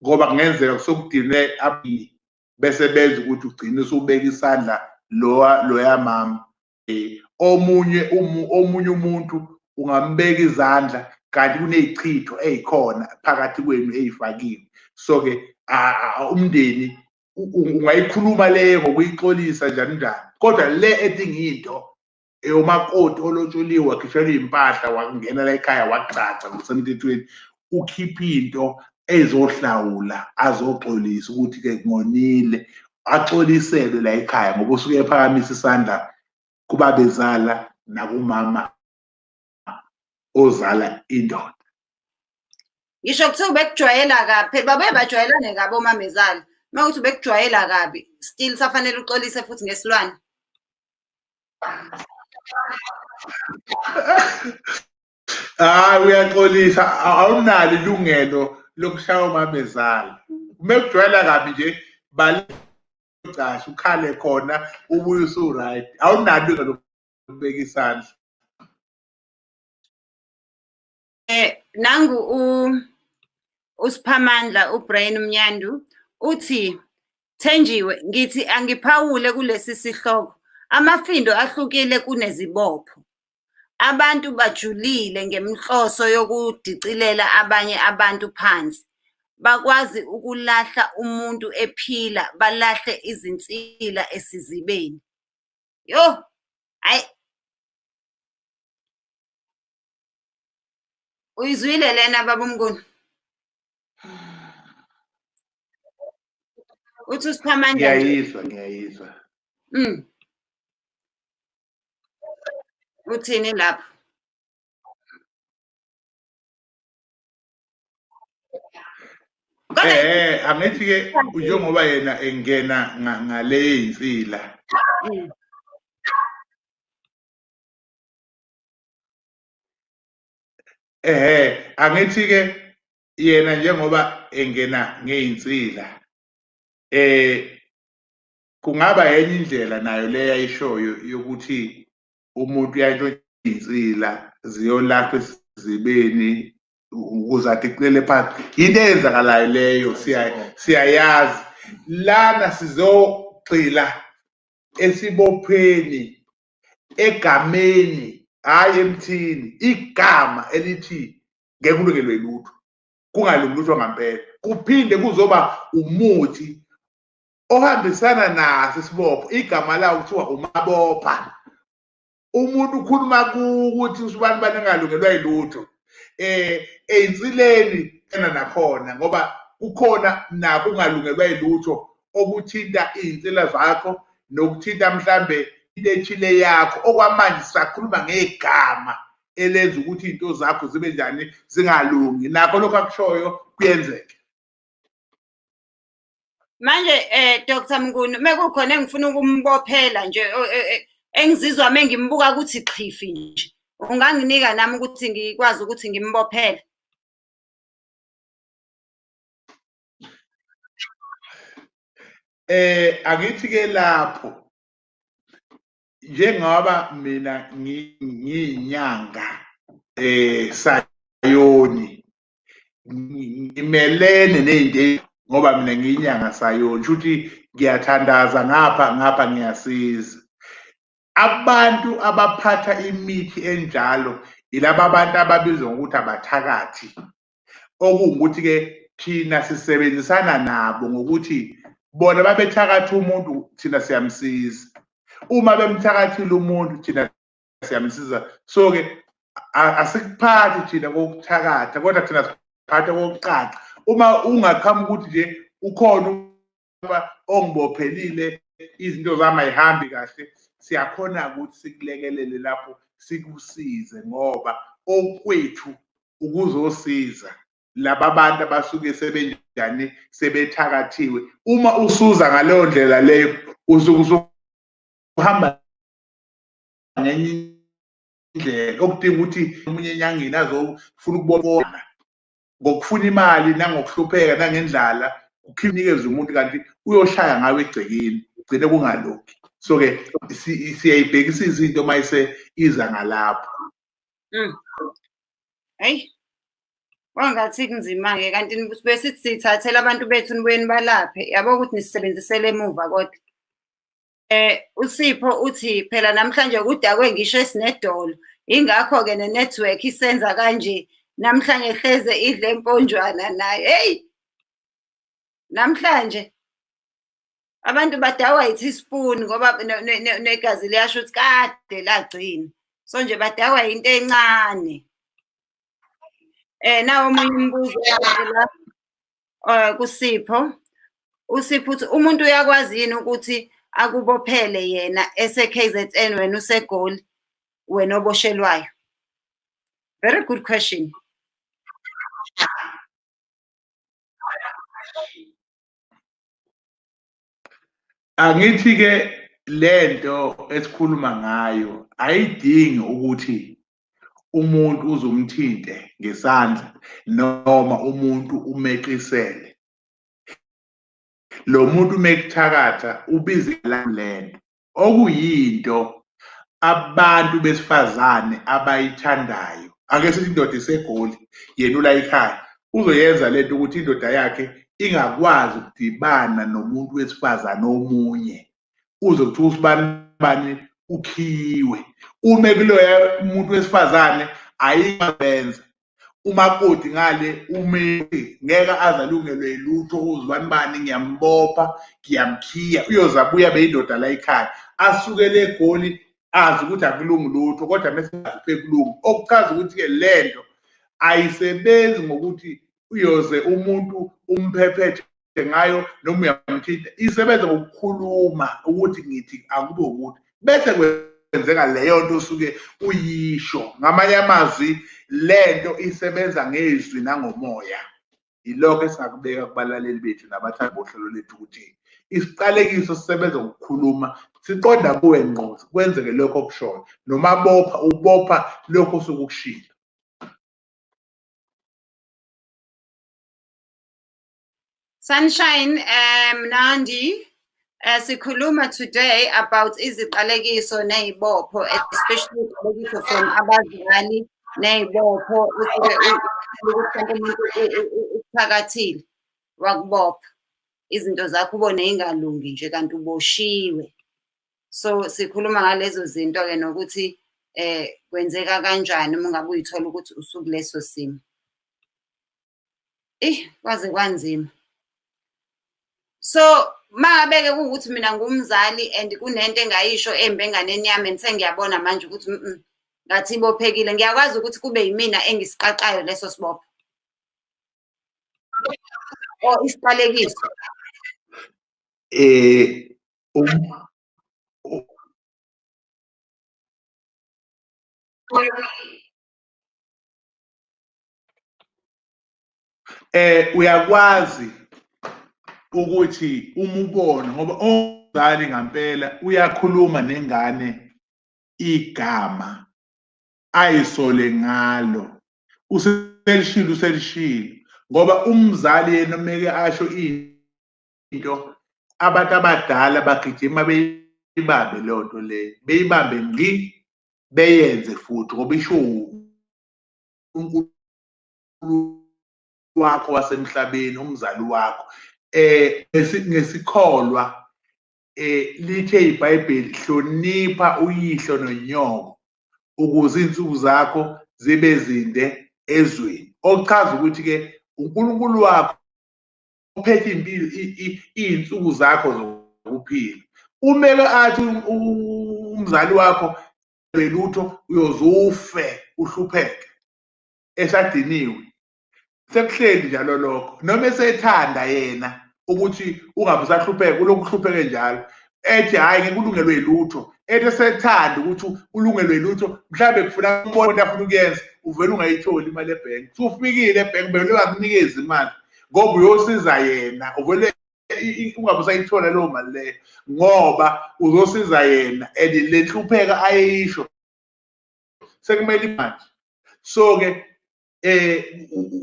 [SPEAKER 2] ngoba kungenzeka kusokudinwe abili bese benza ukuthi ugcine usubeka isandla loya mama. Omunye omunye umuntu ungambeka izandla kanti kunezichitho ezikhona phakathi kwenu ezifakiwe. So-ke umndeni ungayikhuluma leyo ngokuyixolisa njani njani, kodwa le edinga into eyomakoti olotsholiwe wakhishelwa iy'mpahla wangena la ekhaya wacaca ngokusemthethweni, ukhipha into ezohlawula azoxolisa ukuthi-ke ngonile, axoliselwe la ekhaya ngoba usuke ephakamisa isandla kubabezala nakumama ozala indoda.
[SPEAKER 1] Ngisho kuthiwa ubekujwayela kabi, phela babuye bajwayelane kabi omamezala. Uma kuthi ubekujwayela kabi, still safanele uxolise futhi ngesilwane.
[SPEAKER 2] Hayi, uyaxolisa, awunalo ilungelo lokushaya umamezala. Uma kujwayela kabi nje, balicasha ukhale khona ubuye usu-right. Awunalo ilungelo lokubeka isandla.
[SPEAKER 1] Nangu uSiphamandla uBrain Mnyandu uthi, Thenjiwe, ngithi angiphawule kulesi sihloko. Amafindo ahlukile kunezibopho. Abantu bajulile ngemhloso yokudicilela abanye abantu phansi. Bakwazi ukulahla umuntu ephila, balahle izinsila esizibeni. Yo, hayi. Uyizwile lena baba uMnguni? Uthi uSiphamandla.
[SPEAKER 2] Ngiyayizwa, ngiyayizwa.
[SPEAKER 1] Uthini lapho?
[SPEAKER 2] Angithi ke njengoba yena engena ngale insila. Angithi ke yena njengoba engena ngeinsila, kungaba enye indlela nayo le ayishoyo yokuthi umuntu uyantshontsha insila ziyolahlwa esizibeni ukuze adicilele phansi. Into eyenzakalayo leyo siyayazi. Lana sizogxila esibopheni, egameni, hhayi emthini. Igama elithi ngeke ulungelwe lutho, kungalungi lutho ngampela. Kuphinde kuzoba umuthi ohambisana naso isibopho, igama lawo kuthiwa umabopha. Umuntu ukhuluma ukuthi usibani bani engalungelwa yilutho. Eyinsileni ena nakhona, ngoba kukhona nakho ungalungelwa yilutho okuthinta iy'nsila zakho nokuthinta mhlambe into ethile yakho. Okwamanje sisakhuluma ngegama elenza ukuthi iy'nto zakho zibe njani, zingalungi. Nakho lokho akushoyo kuyenzeka.
[SPEAKER 1] Manje Dr Mnguni, mekukhona engifuna ukumbophela nje, engizizwa mengimbuka ukuthi xhifi nje, unganginika nami ukuthi ngikwazi ukuthi ngimbophele?
[SPEAKER 2] Angithi ke lapho njengoba mina ngiyinyanga sayoni, ngimelene nezinto ngoba mina ngiyinyanga sayoni, shuthi ngiyathandaza ngapha ngapha ngiyasiza. Abantu abaphatha imithi enjalo yilaba bantu ababizwa ngokuthi abathakathi, okuwukuthi-ke thina sisebenzisana nabo ngokuthi bona babethakatha umuntu, thina siyamsiza. Uma bemthakathile umuntu, thina siyamsiza. So-ke asikuphathi thina kokuthakatha, kodwa thina siphatha kokuqaqa. Uma ungaqhamuka ukuthi nje ukhona ongibophelile, izinto zami ayihambi kahle, siyakhona ukuthi sikulekelele lapho, sikusize, ngoba okwethu ukuzosiza laba bantu abasuke sebenjani, sebethakathiwe. Uma usuza ngaleyo ndlela leyo, usuke usuhamba ngenye indlela okudinga ukuthi omunye enyangeni azofuna ukubona ngokufuna imali nangokuhlupheka nangendlala, ukhinikeza umuntu kanti uyoshaya ngawe egcekeni, ugcine kungalungi. So-ke siyayibhekisisa into uma ise iza ngalapho.
[SPEAKER 1] Eyi, kwangathi kunzima-ke kanti besithi sithathela abantu bethu nibuye nibalaphe, yabo ukuthi nisisebenzisele emuva kodwa. USipho uthi phela namhlanje kudakwe ngisho esinedolo, ingakho-ke ne-network isenza kanje, namhlanje hleze idle imponjwana nayo. Hheyi, namhlanje abantu badakwa i-teaspoon ngoba negazi liyasho ukuthi kade lagcina. So nje badakwa into encane. Nawu omunye umbuzo la kuSipho. USipho uthi umuntu uyakwazi yini ukuthi akubophele yena ese-KZN wena useGoli, wena oboshelwayo? Very good question.
[SPEAKER 2] Angithi-ke lento esikhuluma ngayo ayidingi ukuthi umuntu uzumthinte ngesandla noma umuntu umeqisele. Lo muntu mekuthakatha ubiza lento, okuyinto abantu besifazane abayithandayo. Ake sithi indoda iseGoli, yena ula ekhaya, uzoyenza lento ukuthi indoda yakhe ingakwazi ukudibana nomuntu wesifazane omunye. Uze kuthiwa usibani bani ukhiwe. Ume kuloya umuntu wesifazane ayikwenza. Umakoti ngale ume ngeke aze alungelwe yilutho, uzibani bani ngiyambopha, ngiyamkhiya, uyoze abuye abe yindoda la ekhaya. Asukele eGoli azi ukuthi akulungi lutho, kodwa mese kulunga. Okuchaza ukuthi-ke lento ayisebenzi ngokuthi uyoze umuntu umphephethe ngayo noma uyamthinta, isebenza ngokukhuluma ukuthi ngithi akube ukuthi bese kwenzeka leyo nto osuke uyisho. Ngamanye amazwi lento isebenza ngezwi nangomoya. Yilokho esingakubeka kubalaleli bethu nabathandi bohlelo lethu ukuthi isiqalekiso sisebenza ngokukhuluma, siqonda kuwe ngqo, kwenzeke lokho okushoyo. Noma bopha, ubopha lokho osuke ukushilo.
[SPEAKER 1] Sunshine, Nandi, sikhuluma today about iziqalekiso ney'bopho, especially iziqalekiso from abazali ney'bopho usuke ukuthi mhlampe umuntu ukuthakathile wakubopha izinto zakho ubone iy'ngalungi nje kanti uboshiwe. So sikhuluma ngalezo zinto-ke nokuthi kwenzeka kanjani uma ungabe uy'thola ukuthi usukuleso simo. Eyi, kwaze kwanzima. So mangabe-ke kuwukuthi mina ngumzali and kunento engayisho embi enganeni yami and sengiyabona manje ukuthi ngathi ibophekile, ngiyakwazi ukuthi kube yimina engisiqaqayo leso sibopho or isiqalekiso.
[SPEAKER 2] Uyakwazi ukuthi uma ubona ngoba umzali ngampela uyakhuluma nengane igama ayisole ngalo, uselishilo uselishilo, ngoba umzali yena umeke asho into, abantu abadala bagijima beyibambe leyo nto leyo, beyibambe ngqi beyenze futhi ngoba isho uNkulunkulu wakho wasemhlabeni, umzali wakho. Ngesikholwa Lithe iBhayibheli, hlonipha uyihlo nonyoko ukuze iy'nsuku zakho zibe zinde ezweni. Okuchaza ukuthi-ke uNkulunkulu wakho uphethe impilo, iy'nsuku zakho zokuphila. Umele athi umzali wakho lutho, uyoze ufe uhlupheke esadiniwe, sekuhleli njalo lokho. Noma esethanda yena ukuthi ungabe usahlupheka, ulokhu uhlupheke njalo, ethi hhayi ngeke ulungelwe yilutho, ethi esethanda ukuthi ulungelwe yilutho, mhlawumbe kufuna umbona into afuna ukuyenza, uvele ungayitholi imali ebhenki. Usufikile ebhenki, bevele bangakunikezi imali ngoba uyosiza yena, uvele ungabe usayithola leyo mali leyo ngoba uzosiza yena, and le nhlupheko ayeyisho sekumele manje. So-ke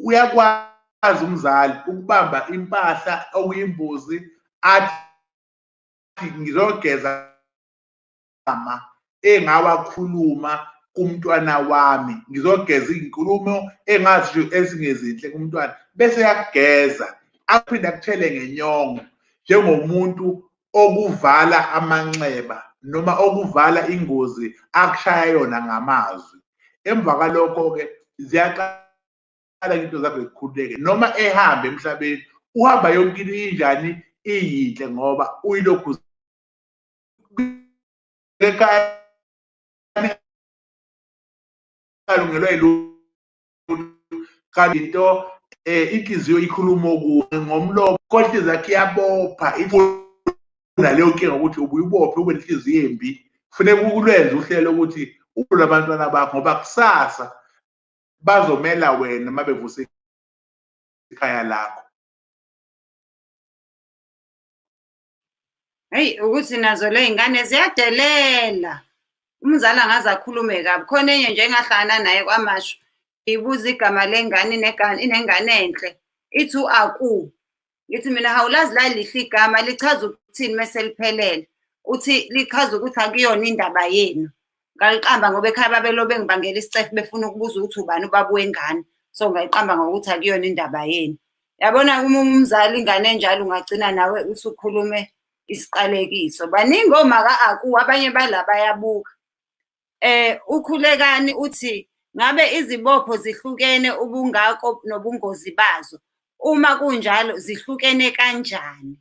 [SPEAKER 2] uyakwazi umzali ukubamba impahla okuyimbuzi athi ngizogeza ama engawakhuluma kumntwana wami, ngizogeza iy'nkulumo engazisho ezingezinhle kumntwana, bese yakugeza aphinde akuthele ngenyongo njengomuntu okuvala amanxeba noma okuvala ingozi akushaya yona ngamazwi. Emva kwalokho-ke ziyaqala into zakho zikhululeke, noma ehambe emhlabeni uhamba yonke into injani, iyinhle ngoba uyilokhu ekhaya alungelwa yilutho, kanti into inhliziyo ikhuluma okubi ngomlomo, kodwa inhliziyo yakhe iyabopha, ifuna leyo nkinga ukuthi ubuye ubophe ube nenhliziyo embi. Kufuneka ulwenze uhlelo ukuthi ulwe abantwana bakho ngoba kusasa bazomela wena uma bevusa ikhaya lakho.
[SPEAKER 1] Heyi, ukuthi nazo le y'ngane ziyadelela. Umzali angaze akhulume kabi. Khona enye nje engahlangana naye KwaMashu, ibuza igama lengane, inengane enhle, ithi u-Aku. Ngithi mina hawulazi lalihle igama, lichaza ukuthini mese liphelele? Uthi lichaza ukuthi akuyona indaba yenu. Ngaliqamba ngoba ekhaya babelobe bengibangela isicefe befuna ukubuza ukuthi ubani ubaba wengane. So ngayiqamba ngokuthi akuyona indaba yenu. Yabona uma umzali ingane enjalo ungagcina nawe usukhulume isiqalekiso. Baningi omaka aku, abanye bala bayabuka. Ukhulekani uthi ngabe izibopho zihlukene ubungako nobungozi bazo? Uma kunjalo zihlukene kanjani?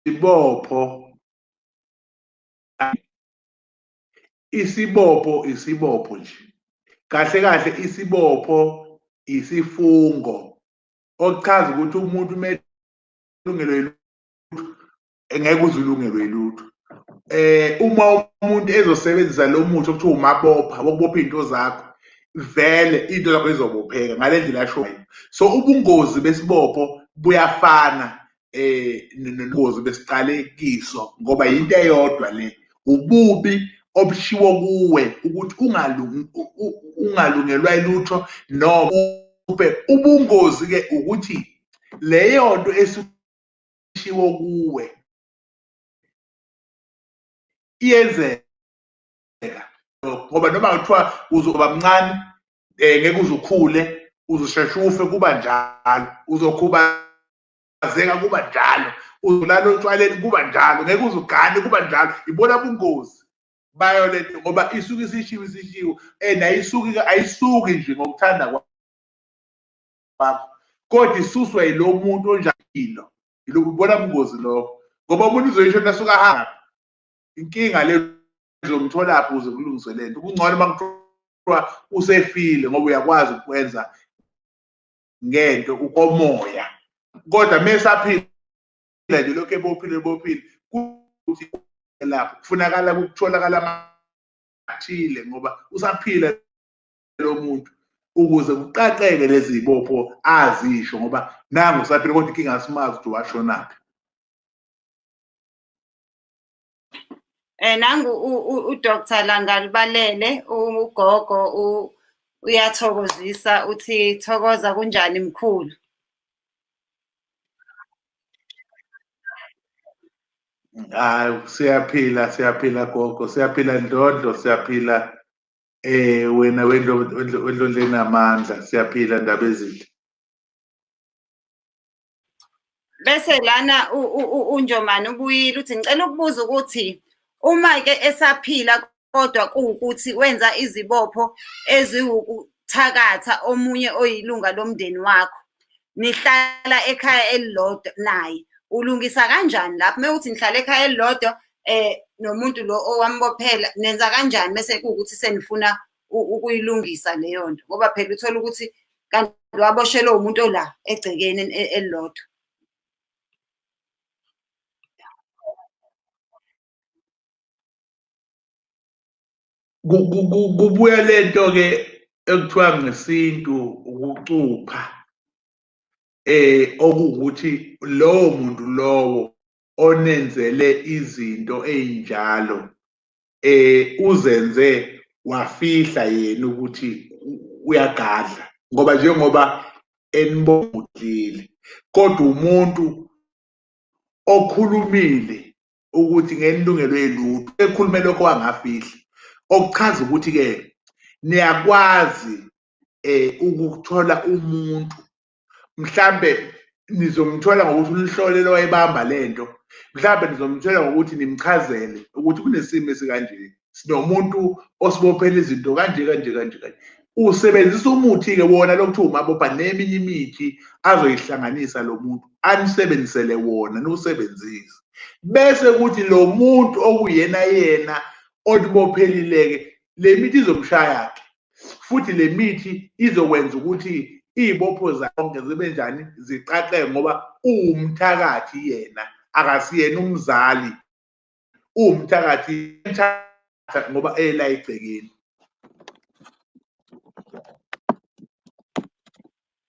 [SPEAKER 2] Izibopho, isibopho isibopho nje. Kahle kahle isibopho isifungo okuchaza ukuthi umuntu umelungelwe yilutho, ngeke uze ulungelwe yilutho. Uma umuntu ezosebenzisa lo muthi okuthiwa umabopha, wokubopha iy'nto zakho, vele into zakho izobopheka ngale ndlela ashoyo. So ubungozi besibopho buyafana nobungozi besiqalekiso, ngoba yinto eyodwa le, ububi obushiwo kuwe ukuthi ungalungelwa ilutho noma ube. Ubungozi-ke ukuthi leyo nto esishiwo kuwe iyenzeka, ngoba noma kuthiwa uzoba mncane, ngeke uze ukhule, uzosheshe ufe, kuba njalo, uzokhubazeka, kuba njalo, uzolala otshwaleni, kuba njalo, ngeke uze ugane, kuba njalo. Ibona bungozi bayo lento, ngoba isuke isishiwo, isishiwo, and ayisuki nje ngokuthanda kwakho, kodwa isuswa yilo muntu onjalo. Ubona bungozi lokho, ngoba umuntu uzoyisho nasuka ahamba, inkinga le uzomtholaphi ukuze kulungiswe lento. Kungcono uma kuthiwa usefile, ngoba uyakwazi ukwenza ngento ukomoya, kodwa mesaphila nje lokhu ebophile ebophile, kuthi lapho kufunakala ukutholakala amathile, ngoba usaphila lo muntu, ukuze kuqaqeke lezi zibopho azisho, ngoba nangu usaphila kodwa inkinga asimazi ukuthi washonaphi.
[SPEAKER 1] Nangu uDr Langalibalele, ugogo uyathokozisa, uthi thokoza kunjani mkhulu?
[SPEAKER 2] Hayi, siyaphila, siyaphila gogo, siyaphila Ndlondlo, siyaphila. Wena wendlondla enamandla, siyaphila ndaba ezinhle.
[SPEAKER 1] Bese lana uNjomane ubuyile uthi ngicela ukubuza ukuthi uma-ke esaphila kodwa kuwukuthi wenza izibopho eziwukuthakatha omunye oyilunga lomndeni wakho, nihlala ekhaya elilodwa naye, ulungisa kanjani lapho? Uma kuwukuthi nihlala ekhaya elilodwa nomuntu lo owambophela, nenza kanjani mese kuwukuthi senifuna ukuyilungisa leyo nto? Ngoba phela uthole ukuthi kanti waboshelwe umuntu ola egcekeni elilodwa.
[SPEAKER 2] Kubuya lento ke ekuthiwa ngesintu ukucupha, okuwukuthi lowo muntu lowo onenzele izinto ey'njalo uzenze wafihla yena ukuthi uyagadla, ngoba njengoba enibongile kodwa umuntu okhulumile ukuthi ngenilungelwe lutho, ekhulume lokho wangafihla, okuchaza ukuthi-ke niyakwazi ukuthola umuntu, mhlambe nizomthola ngokuthi unihlole lo wayebamba lento, mhlambe nizomthola ngokuthi nimchazele ukuthi kunesimo esikanje, sinomuntu osibophela izinto kanje kanje kanje kanje. Usebenzisa umuthi-ke wona lo kuthiwa umabopha neminye imithi azoyihlanganisa lo muntu, anisebenzisele wona, niwusebenzise. Bese kuthi lo muntu okuyena yena onibophelile-ke, le mithi izomshaya-ke, futhi le mithi izokwenza ukuthi iy'bopho zonke zibe njani, ziqaqeke, ngoba uwumthakathi yena, akasiyena umzali, uwumthakathi ngoba ela egcekeni.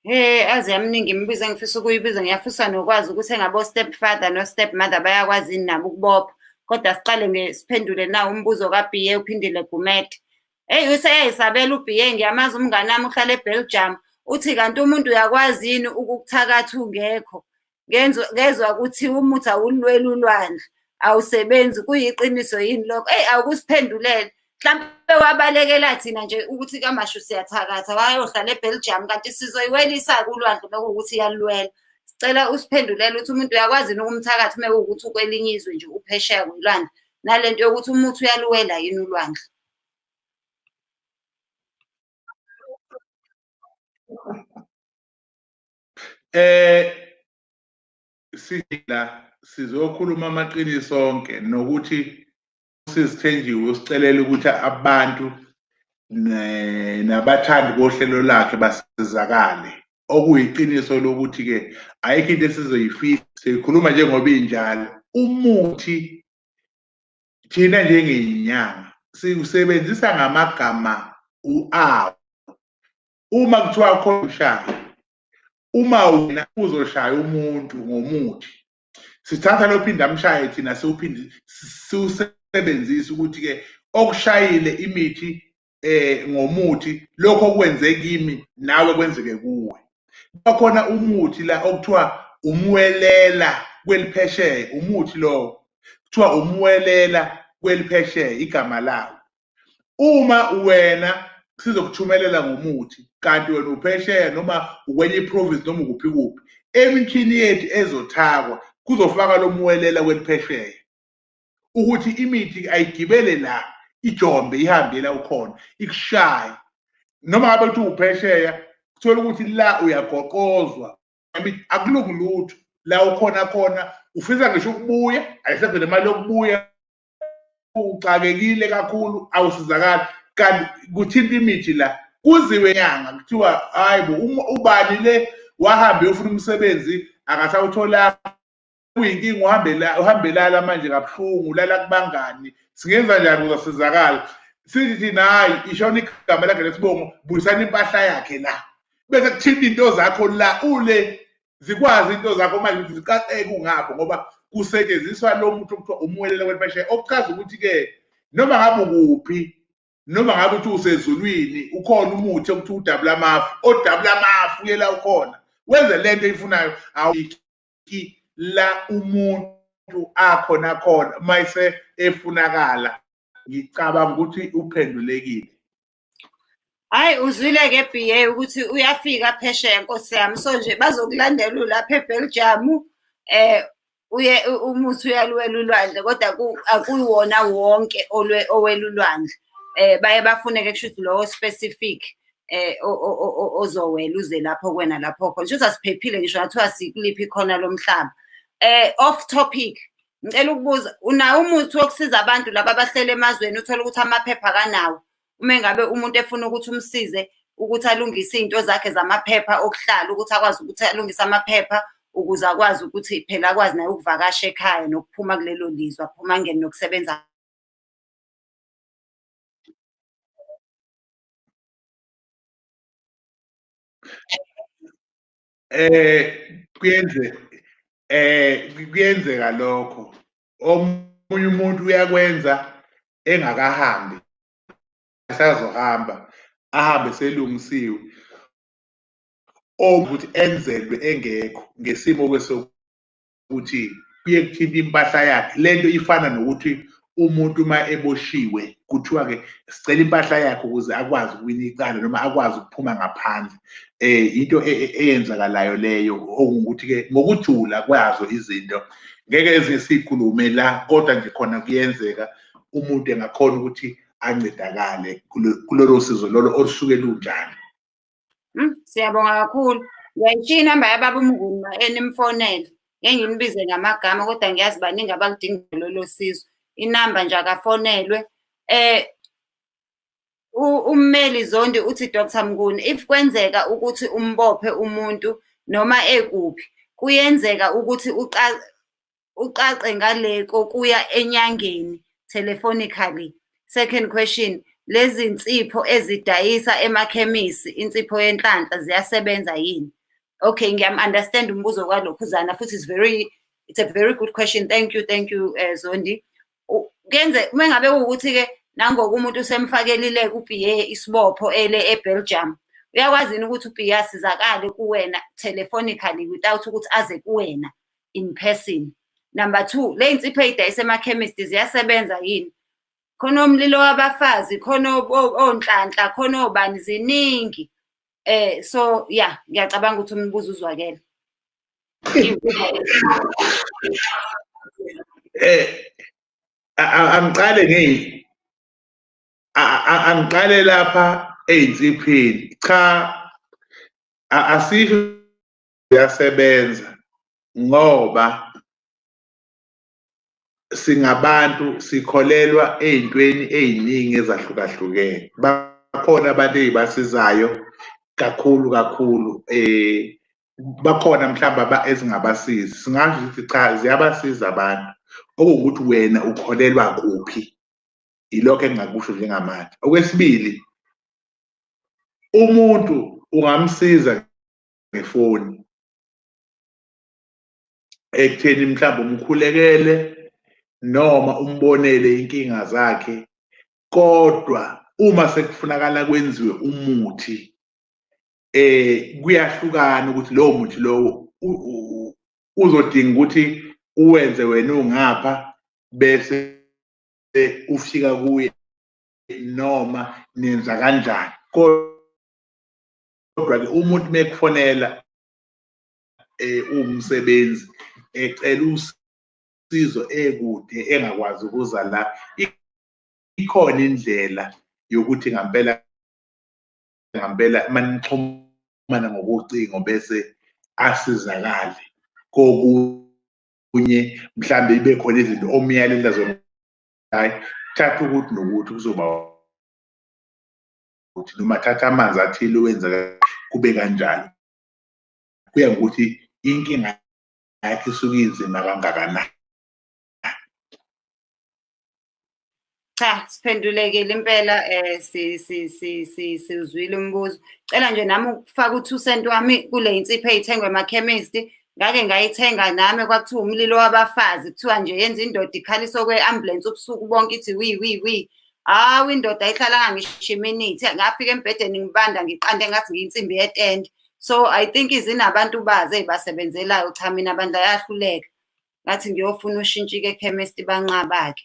[SPEAKER 1] He, aze yaminingi imibuzo engifisa ukuyibuza, ngiyafisa nokwazi ukuthi engabo step father no step mother bayakwazi yini nabo ukubopha. Kodwa siqale ngesiphendule na umbuzo kaBhiye uphindile Gumede. Eyi, useyayisabela uBhiye, ngiyamazi umngane wami uhlala eBelgium, uthi kanti umuntu uyakwazi yini ukukuthakatha ungekho? Ngezwa kuthiwa umuthi awulweli ulwandle, awusebenzi, kuyiqiniso yini lokho? Eyi, awukusiphendulele. Mhlampe wabalekela thina nje ukuthi kaMashu siyathakatha, wayohlala eBelgium, kanti sizoyiwelisa-ke ulwandle uma kuwukuthi iyalwela. Sicela usiphendulele ukuthi umuntu uyakwazi yini ukumthakatha uma kuwukuthi ukwelinye izwe nje uphesheya kwelwandle, nale nto yokuthi umuthi uyaluwela yini ulwandle.
[SPEAKER 2] Sila sizokhuluma amaqiniso onke nokuthi sisithenjiwe usicelela ukuthi abantu nabathandi bohlelo lakhe basizakale, okuyiqiniso lokuthi ke ayikho into esizoyifihla, sikhuluma njengoba injalo. Umuthi thina njengenyanga siwusebenzisa ngamagama uawo. Uma kuthiwa khona ushaya, uma wena uzoshaya umuntu ngomuthi, sithatha lo phinde amshaye thina siwuphinde siwusebenzise ukuthi ke okushayile imithi ngomuthi, lokho okwenze kimi nawe kwenzeke kuwe. Bakhona umuthi la okuthiwa umwelela kweliphesheya, umuthi lowo kuthiwa umwelela kweliphesheya igama lawo. Uma wena sizokuthumelela ngomuthi kanti wena uphesheya noma ukwenye iprovince noma ukuphi kuphi, emithini yethu ezothakwa kuzofaka lo muwelela kweliphesheya ukuthi imithi ayigibele la, ijombe ihambe la ukhona ikushaye. Noma ngabe kuthiwa uphesheya, kuthola ukuthi la uyagoqozwa, akulungi lutho la ukhona khona, ufisa ngisho ukubuya, ayisekho nemali yokubuya, uxakekile kakhulu, awusizakali. Kanti kuthinta imithi la, kuziwe nyanga kuthiwa hayi bo, ubani le wahambe uyofuna umsebenzi akasawutholanga, kuyinkinga, uhambelala manje kabuhlungu, ulala kubangani, singenza njani ukuze sizakale? Sithi thina hayi, ishona igama lakhe lesibongo, buyisani impahla yakhe la, bese kuthinta into zakho la ule, zikwazi into zakho manje ukuthi ziqaqeke ungapho, ngoba kusetshenziswa lo muntu okuthiwa umwelela weliphesheya, okuchaza ukuthi-ke noma ngabe ukuphi, noma ngabe uthi usezulwini, ukhona umuthi okuthiwa udabula amafu, odabula amafu uyela ukhona, wenze lento oyifunayo, awuyiki la umuntu akhona khona mayise efunakala. Ngicabanga ukuthi uphendulekile.
[SPEAKER 1] Hhayi uzwile-ke B_A ukuthi uyafika phesheya Nkosi yami, so nje bazokulandela ulapha eBelgium uye umuthi uyaluwela ulwandle kodwa akuwona wonke owela ulwandle. Baye bafune-ke kushuthi lowo specific ozowela uze lapho kuwena lapho khona. Kushuthi asiphephile ngisho ngathiwa sikuliphi ikhona lomhlaba. Off topic, ngicela ukubuza, unawo umuthi wokusiza abantu laba abahleli emazweni uthole ukuthi amaphepha akanawo? Uma ngabe umuntu efuna ukuthi umsize ukuthi alungise iy'nto zakhe zamaphepha okuhlala, ukuthi akwazi ukuthi alungise amaphepha ukuze akwazi ukuthi phela akwazi naye ukuvakasha ekhaya nokuphuma kulelo lizwe, aphume angene nokusebenza.
[SPEAKER 2] Kuyenze kuyenzeka lokho. Omunye umuntu uyakwenza engakahambi, esazohamba, ahambe selungisiwe. Ukuthi enzelwe engekho ngesimo kwesokuthi kuye kuthinta impahla yakhe. Lento ifana nokuthi umuntu uma eboshiwe kuthiwa-ke sicela impahla yakhe ukuze akwazi ukuwina icala noma akwazi ukuphuma ngaphandle. Into eyenzakalayo leyo, okungukuthi-ke ngokujula kwazo izinto ngeke ezinye siyikhulume la, kodwa nje khona kuyenzeka umuntu engakhona ukuthi ancedakale kulolo sizo lolo olusuke lunjalo.
[SPEAKER 1] Siyabonga kakhulu. Ngiyayishiya inamba yababa uMnguni enimfonele. Ngeke ngimbize ngamagama kodwa ngiyazi baningi abaludinga lolo sizo. Inamba nje akafonelwe. Ummeli Zondi uthi Dr Mnguni, if kwenzeka ukuthi umbophe umuntu noma ekuphi, kuyenzeka ukuthi uqaqe ngale kokuya enyangeni telephonically. Second question, lezi nsipho ezidayisa emakhemisi, insipho yenhlanhla ziyasebenza yini? Okay, ngiyam-understand umbuzo kwalokhuzana futhi it's a very good question. Thank you, thank you, Zondi. Kuyenze uma ngabe kuwukuthi-ke nangoku umuntu usemfakelile ku-B_A isibopho ele eBelgium, uyakwazi yini ukuthi u-B_A asizakale kuwena telephonically without ukuthi aze kuwena in person? Number two, le nsipho ey'dayisa emakhemisi ziyasebenza yini? Khona omlilo wabafazi, khona onhlanhla, khona obani, ziningi. So yeah, ngiyacabanga ukuthi umbuzo uzwakele.
[SPEAKER 2] Angiqale angiqale lapha ey'nsiphini. Cha, asisho ziyasebenza ngoba singabantu sikholelwa ey'ntweni ey'ningi ezahlukahlukene. Bakhona abantu ey'basizayo kakhulu kakhulu, bakhona mhlawumbe ezingabasizi. Singasho ukuthi cha, ziyabasiza abantu, okuwukuthi wena ukholelwa kuphi, ilokho engingakusho njengamanje. Okwesibili, umuntu ungamsiza ngefoni ekutheni mhlawumbe umkhulekele noma umbonele inkinga zakhe, kodwa uma sekufunakala kwenziwe umuthi, kuyahlukana ukuthi lowo muthi lowo uzodinga ukuthi uwenze wena ungapha bese ufika kuye noma nenza kanjani. Kodwa-ke umuntu mekufonela uwumsebenzi ecela usizo ekude engakwazi ukuza la, ikhona indlela yokuthi ngampela ngampela manixhumana ngokocingo bese asizakale. Kokunye mhlambe ibe khona izinto omyalela zona, hayi thatha ukuthi nokuthi kuzoba ukuthi, noma thatha amanzi athile wenze kube kanjalo. Kuya ngokuthi inkinga yakhe isuke inzima kangakanani.
[SPEAKER 1] Cha, siphendulekile impela, sizwile umbuzo. Cela nje nami ukufaka u-2 cent wami kule insipho ey'thengwa emakhemisi. Ngake ngayithenga nami, kwakuthiwa umlilo wabafazi, kuthiwa nje yenza indoda ikhalise okwe-ambulensi ubusuku bonke ithi wi wi wi. Hawu, indoda ayihlalanga ngisho iminithi, ngafika embhedeni ngibanda ngiqande ngathi ngiyinsimbi yetende. So I think zinabantu bazo ey'basebenzelayo. Cha, mina bandla yahluleka. Ngathi ngiyofuna ushintsho-ke ekhemesti, banqaba-ke.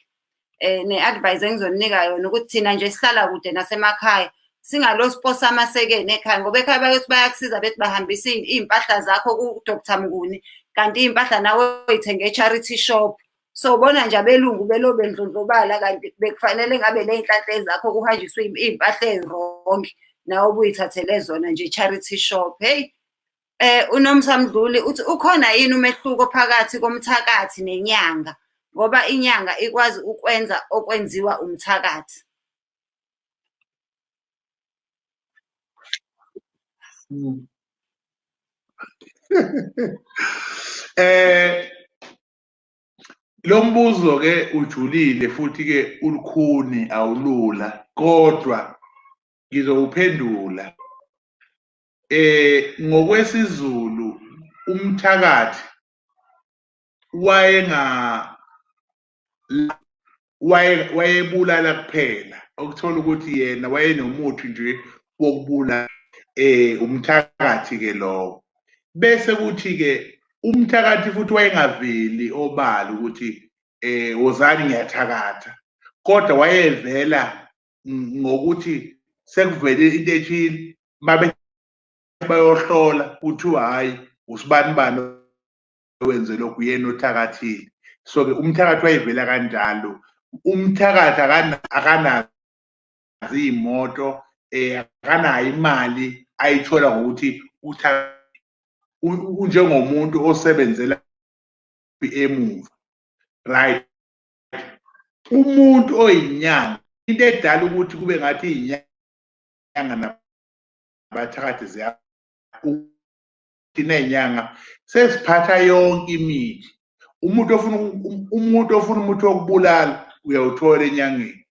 [SPEAKER 1] Ne-advice engizoninika yona ukuthi thina nje sihlala kude nasemakhaya, Singalosiposa amasekeni ekhaya, ngoba ekhaya bayothi bayakusiza bethi bahambisa iy'mpahla zakho ku-Dr Mnguni, kanti iy'mpahla nawe oyithenge e-charity shop. So ubona nje abelungu belo bendlondlobala, kanti bekufanele ngabe ley'nhlanhla zakho kuhanjiswe iy'mpahla ey'wrong, nawe ubuyithathele zona nje e-charity shop. Hheyi, uNomsa Mdluli uthi ukhona yini umehluko phakathi komthakathi nenyanga? Ngoba inyanga ikwazi ukwenza okwenziwa umthakathi.
[SPEAKER 2] Lo mbuzo ke ujulile futhi ke ulukhuni, awulula, kodwa ngizowuphendula. NgokwesiZulu umthakathi wayebulala kuphela, okuthola ukuthi yena wayenomuthi nje wokubulala, umthakathi ke lowo. Bese kuthi ke umthakathi futhi wayengaveli obala ukuthi wozani ngiyathakatha, kodwa wayevela ngokuthi sekuvele into ethile, babe bayohlola kuthiwa hhayi usibanibani owenze lokhu, yena othakathile. So-ke umthakathi wayevela kanjalo. Umthakathi akanazo iy'moto, akanayo imali ayithola ngokuthi unjengomuntu osebenzela emuva, right? Umuntu oyinyanga, into edala ukuthi kube ngathi iyinyanga nabathakathi thina iy'nyanga sesiphatha yonke imithi. Umuntu ofuna umuthi wokubulala uyawuthola enyangeni,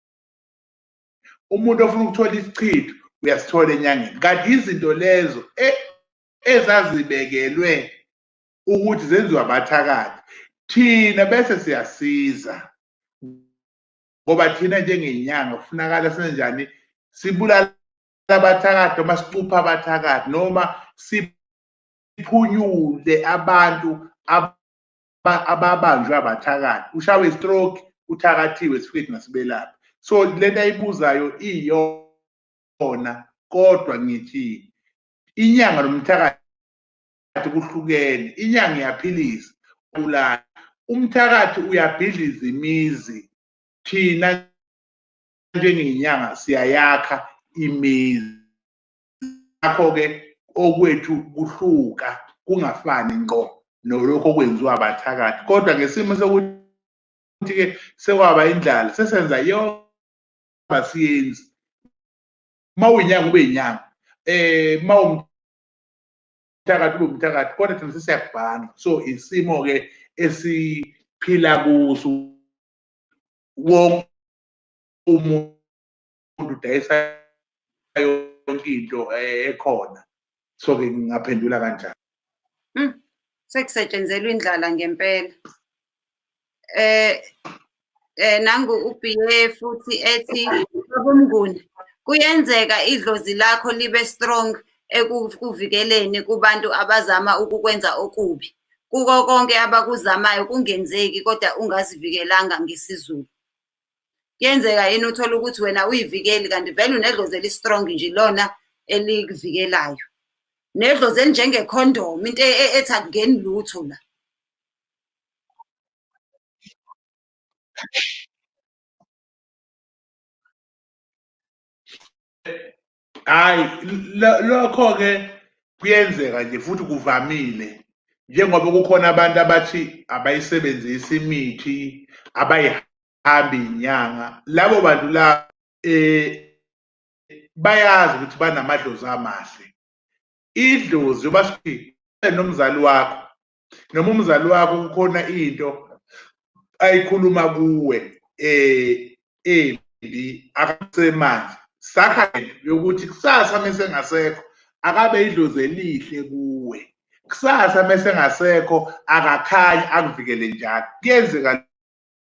[SPEAKER 2] umuntu ofuna ukuthola isichitho uyasithola enyangeni. Kanti izinto lezo ezazibekelwe ukuthi zenziwe abathakathi, thina bese siyasiza, ngoba thina njengenyanga kufunakala senjani, sibulala abathakathi noma sicupha abathakathi noma siphunyule abantu ababanjwe abathakathi. Ushawe stroke, uthakathiwe, sifike thina sibelaphe. So lento ayibuzayo iyona, kodwa ngithi inyanga nomthakathi kuhlukene. Inyanga iyaphilisa, ulala. Umthakathi uyabhidliza imizi. Thina njengenyanga siyayakha imizi. Ngakho-ke okwethu kuhluka, kungafani ngqo nolokho okwenziwa abathakathi. Kodwa ngesimo sokuthi-ke sekwaba indlala, sesenza yonke asiyenzi. Uma uyinyanga ube yinyanga, uma uwumthakathi ube umthakathi, kodwa thina sesiyakubhanga. So isimo-ke esiphila kuso, wonke umuntu udayisa yonke into ekhona. So-ke ngingaphendula kanjani?
[SPEAKER 1] Sekusetshenzelwa indlala ngempela. Nangu uBiye futhi ethi babuMnguni, kuyenzeka idlozi lakho libe strong ekuvikeleni kubantu abazama ukukwenza okubi. Kuko konke abakuzamayo kungenzeki kodwa ungazivikelanga ngesiZulu. Kuyenzeka yini uthole ukuthi wena uyivikeli kanti vele unedlozi eli-strong nje lona elikuvikelayo. Nedlozi elinjengekhondomu, into ethi akungeni lutho la.
[SPEAKER 2] Hayi, lokho-ke kuyenzeka nje futhi kuvamile, njengoba kukhona abantu abathi abayisebenzisi imithi, abayihambi inyanga. Labo bantu la bayazi ukuthi banamadlozi amahle. Idlozi basithi nomzali wakho, noma umzali wakho kukhona into ayikhuluma kuwe embi akasemanje, sakha yokuthi kusasa mase ngasekho akabe idlozi elihle kuwe, kusasa mase ngasekho akakhanyi akuvikele njalo. Kuyenzeka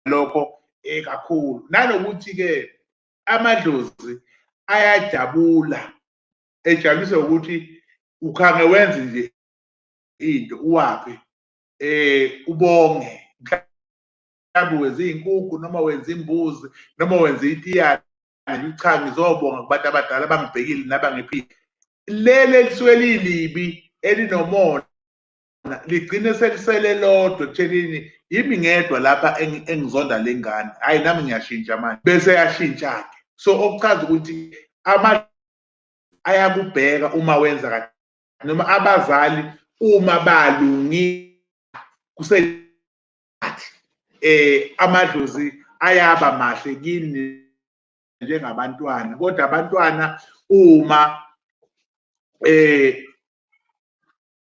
[SPEAKER 2] lokho kakhulu. Nanokuthi ke amadlozi ayajabula, ejabulisa ukuthi ukhange wenze nje into uwaphe, ubonge, mhlawumbe wenze iy'nkukhu noma wenze imbuzi noma wenze itiyane. Cha, ngizobonga kubantu abadala abangibhekile nabangiphile. Leli elisuke lilibi elinomona ligcine selisele lodwa ekuthenini yimi ngedwa lapha engizonda le ngane, hhayi nami ngiyashintsha manje, bese yashintsha-ke. So okuchaza ukuthi ama ayakubheka uma wenza kahle, noma abazali uma balungile kusethi amadlozi ayaba mahle kini njengabantwana, kodwa abantwana uma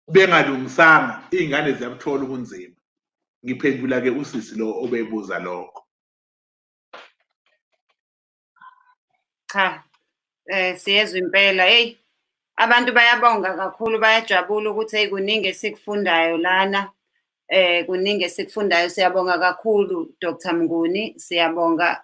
[SPEAKER 2] bengalungisanga iy'ngane ziyabuthola ubunzima. Ngiphendula-ke usisi lo obebuza lokho.
[SPEAKER 1] Cha, siyezwa impela. Hey, abantu bayabonga kakhulu, bayajabula ukuthi hey kuningi esikufundayo lana. Kuningi esikufundayo. Siyabonga kakhulu Dr. Mnguni, siyabonga.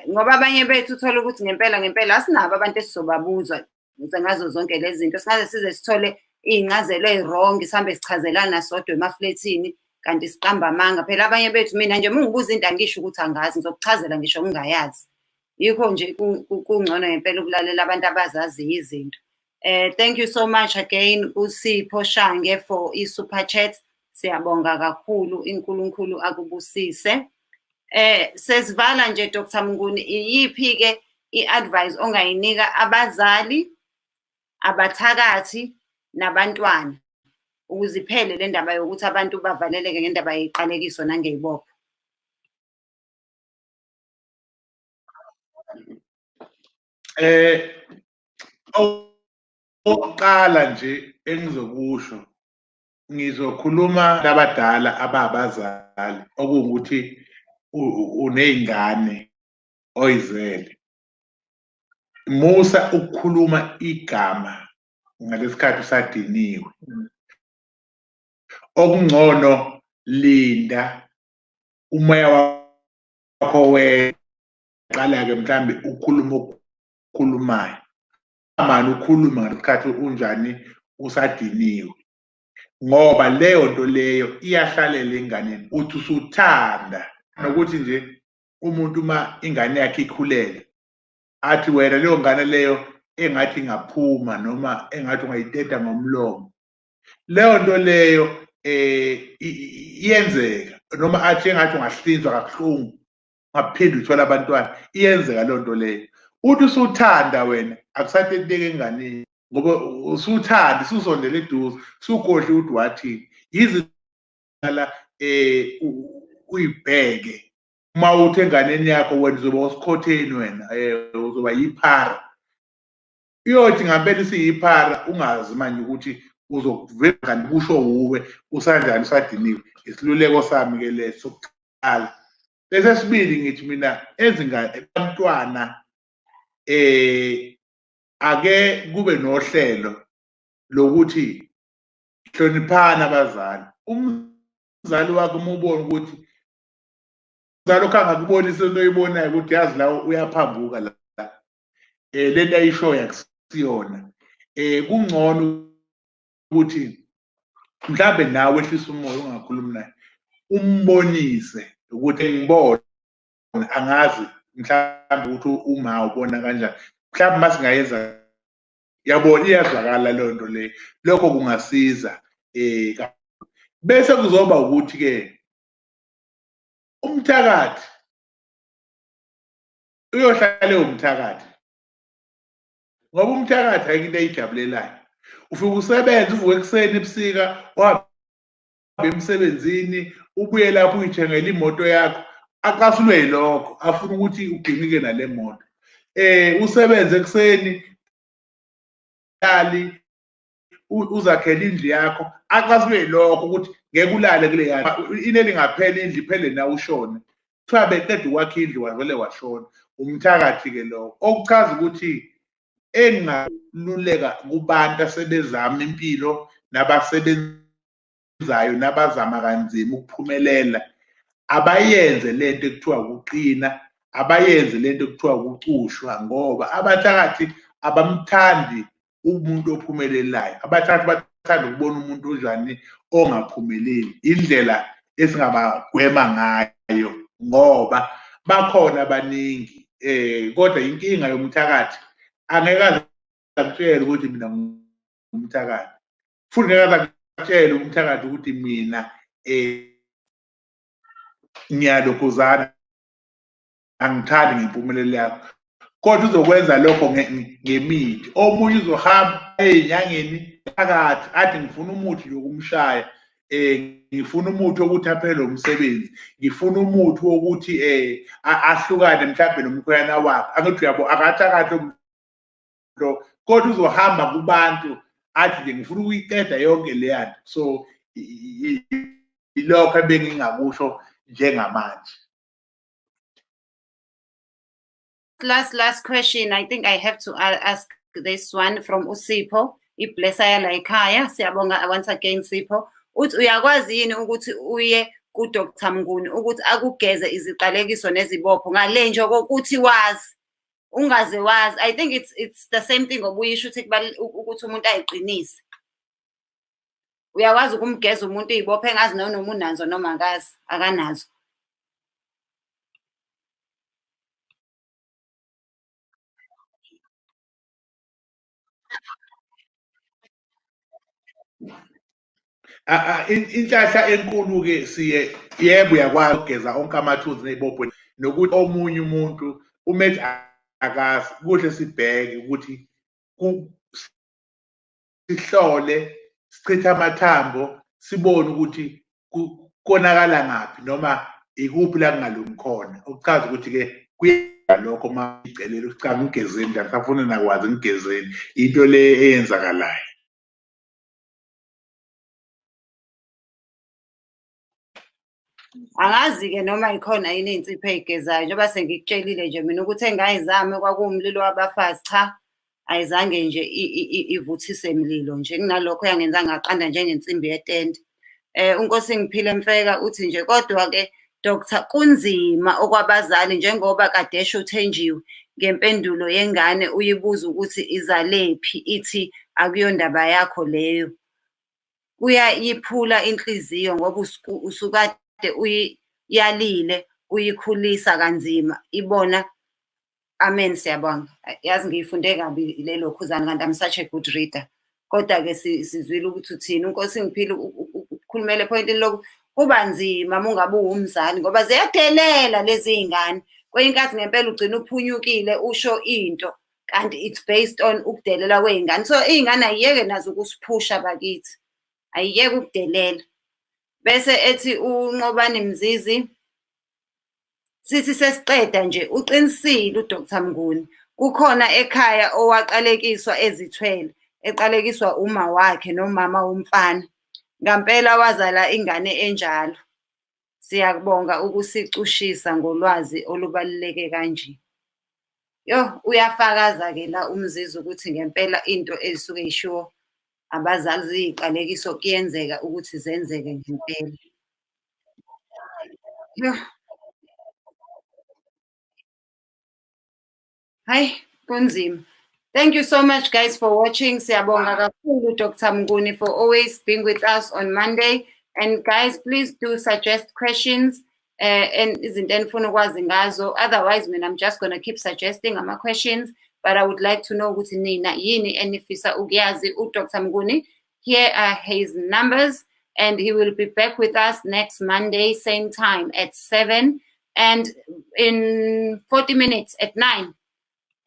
[SPEAKER 1] Ngoba abanye bethu uthola ukuthi ngempela ngempela asinabo abantu esizobabuza ngazo zonke lezi zinto. Singaze size sithole iy'ncazelo ey'wrong, sihambe sichazelana sodwa emaflethini kanti siqamba amanga. Phela abanye bethu, mina nje uma ungibuza into angisho ukuthi angazi, ngizokuchazela ngisho ngingayazi. Yikho nje kungcono ngempela ukulalela abantu abazaziyo izinto. Thank you so much again uSipho Shange for i-super chat. Siyabonga kakhulu, uNkulunkulu akubusise. Sesivala nje Dr. Mnguni, iyiphi-ke i-advice ongayinika abazali, abathakathi nabantwana ukuze iphele le ndaba yokuthi abantu bavaleleke ngendaba yeziqalekiso nangey'bopho?
[SPEAKER 2] Okokuqala nje engizokusho, ngizokhuluma nabadala ababazali, okuwukuthi uney'ngane oyizele. Musa ukukhuluma igama ngalesikhathi usadiniwe. Okungcono linda umoya wakho weqala-ke mhlambe ukhuluma okukhulumayo. Mani ukhuluma ngalesikhathi unjani usadiniwe, ngoba leyo nto leyo iyahlalela enganeni. Uthi usuthanda nokuthi nje umuntu uma ingane yakhe ikhulele athi wena leyo ngane leyo engathi ingaphuma noma engathi ungayiteta ngomlomo, leyo nto leyo iyenzeka. Noma athi engathi ungahlinzwa kabuhlungu ungaphinde uthole abantwana, iyenzeka leyo nto leyo. Uthi usuthanda wena akusateteki enganeni, ngoba usuthanda ususondele eduze, usukhohlwe ukuthi wathini. Yizinto uyibheke uma uthi enganeni yakho wena uzoba usikhotheni wena, uzoba yiphara. Iyothi ngampela isiyiphara ungazi manje ukuthi uzokuvela kanti kusho wuwe usanjani usadiniwe. Isiluleko sami ke leso sokuqala. Bese sibili ngithi mina ezingane abantwana ake kube nohlelo lokuthi hloniphana abazali. Umzali wakho uma ubona ukuthi umzali wakho angakubonisa into oyibonayo ukuthi yazi la uyaphambuka la, lento ayishoyo akusiyona, kungcono ukuthi mhlambe nawe wehlisa umoya ungakhulumi naye, umbonise ukuthi ngibone angazi mhlambe ukuthi uma ubona kanjani, mhlambe masingayenza yabona iyazwakala leyo nto leyo, lokho kungasiza. Bese kuzoba ukuthi ke umthakathi uyohlala ewumthakathi, ngoba umthakathi ayikho into ayijabulelayo. Ufike usebenze, uvuke ekuseni ebusika uhambe emsebenzini, ubuye lapho uyithengele imoto yakho, acasulwe yilokho, afuna ukuthi uginqike nale moto. Usebenze ekuseni lali uzakhele indlu yakho, acasulwe yilokho ukuthi ngeke ulale kule yandlu, ineli ngaphela indlu iphele na ushone. Kuthiwa beqeda ukwakha indlu wavele washona. Umthakathi ke lowo, okuchaza ukuthi engaluleka kubantu asebezama impilo nabasebenzayo nabazama kanzima ukuphumelela, abayenze lento ekuthiwa ukuqina, abayenze lento ekuthiwa ukucushwa, ngoba abathakathi abamthandi umuntu ophumelelayo. Abathakathi bathanda ukubona umuntu onjani ongaphumeleli. Indlela esingabagwema ngayo, ngoba bakhona abaningi. Kodwa inkinga yomthakathi angeke aze akutshele ukuthi mina ngumthakathi, futhi ngeke aze akutshele umthakathi ukuthi mina ngiyalokhuzana, angithandi ngempumelelo yakho, kodwa uzokwenza lokho ngemithi. Omunye uzohamba ey'nyangeni phakathi athi ngifuna umuthi yokumshaya, ngifuna umuthi wokuthi aphele umsebenzi, ngifuna umuthi wokuthi ahlukane mhlawumbe nomkhweyana wakhe. Angithi uyabo, akathakathi lo, kodwa uzohamba kubantu athi nje ngifuna ukuyiqeda yonke leya nto. So ilokho ebengingakusho njengamanje.
[SPEAKER 1] Last question, I think I have to ask this one from uSipho, iblesser yala ekhaya. Siyabonga once again, Sipho. Uthi uyakwazi yini ukuthi uye ku-Dr Mnguni ukuthi akugeze iziqalekiso nezibopho ngale nje kokuthi wazi, ungaze wazi? I think it's the same thing obuyisho ukuthi ukuthi umuntu ayiqinise. Uyakwazi ukumgeza umuntu iy'bopho engazi noma unazo noma akazi, akanazo?
[SPEAKER 2] Inhlahla enkulu-ke siye, yebo, uyakwazi ukugeza onke amathunzi ney'bopho, nokuthi omunye umuntu uma ethi akazi, kuhle sibheke ukuthi sihlole, sichithe amathambo, sibone ukuthi konakala ngaphi noma ikuphi la kungalungi khona. Okuchaza ukuthi-ke kuya lokho uma igcelele ukuthi cha, ngigezeni nje, angisafuni nakwazi, ngigezeni. Into le eyenzakalayo.
[SPEAKER 1] Angazi-ke noma ikhona yini iy'nsipho ey'gezayo, njengoba sengikutshelile nje mina ukuthi engayizame kwakuwumlilo wabafazi, cha, ayizange nje ivuthise mlilo nje, kunalokho yangenza ngaqanda njengensimbi yetende. UNkosi Ngiphile Mfeka uthi nje, kodwa-ke Doctor, kunzima okwabazali njengoba kade esho uThenjiwe ngempendulo yengane uyibuza ukuthi izalephi, ithi akuyondaba yakho leyo. Kuyayiphula inhliziyo ngoba usukade uyiyalile, uyikhulisa kanzima, ibona. Amen, siyabonga. Yazi ngiyifunde kabi lelo khuzana, kanti I'm such a good reader. Kodwa-ke sizwile ukuthi uthini. UNkosi Ngiphile ukhulumele epointini loku kuba nzima uma ungabe uwumzali ngoba ziyadelela lezi y'ngane. Kwenye inkathi ngempela ugcina uphunyukile usho into kanti it's based on ukudelela kwey'ngane. So iy'ngane ayiyeke nazo ukusiphusha bakithi, ayiyeke ukudelela. Bese ethi uNqobani Mzizi, sithi sesiqeda nje, uqinisile uDr Mnguni, kukhona ekhaya owaqalekiswa ezithwele, eqalekiswa uma wakhe nomama womfana. Ngampela wazala ingane enjalo. Siyabonga ukusicushisa ngolwazi olubaluleke kanje. Yo, uyafakaza-ke la uMzizi ukuthi ngempela into ezisuke yishiwo abazali ziyiqalekiso, kuyenzeka ukuthi zenzeke ngempela. Yo. Hayi, kunzima. Thank you so much, guys, for watching. Siyabonga kakhulu, Dr. Mnguni, for always being with us on Monday. And guys, please do suggest questions and izinto enifuna ukwazi ngazo. Otherwise, mina, I'm just gonna keep suggesting ama questions, but I would like to know ukuthi nina yini enifisa ukuyazi. UDr. Mnguni, here are his numbers, and he will be back with us next Monday, same time at 7. And in 40 minutes at 9,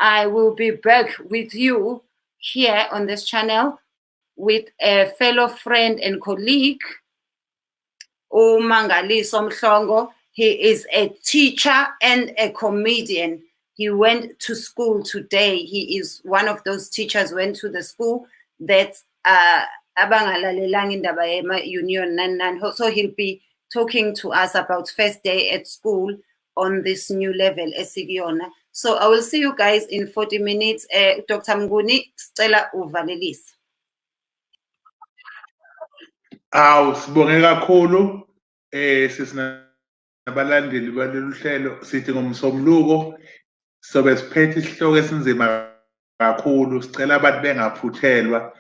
[SPEAKER 1] I will be back with you here on this channel with a fellow friend and colleague, uMangaliso Mhlongo. He is a teacher and a comedian. He went to school today. He is one of those teachers went to the school that abangalalelanga indaba yema-union nani nani. So he'll be talking to us about first day at school on this new level esikuyona. So I will see you guys in 40 minutes. Dr. Mnguni, sicela uvalelise.
[SPEAKER 2] Awu, sibonge kakhulu sisinabalandeli balolu hlelo. Sithi ngomsombuluko sobe siphethe isihloko esinzima kakhulu, sicela abantu bengaphuthelwa.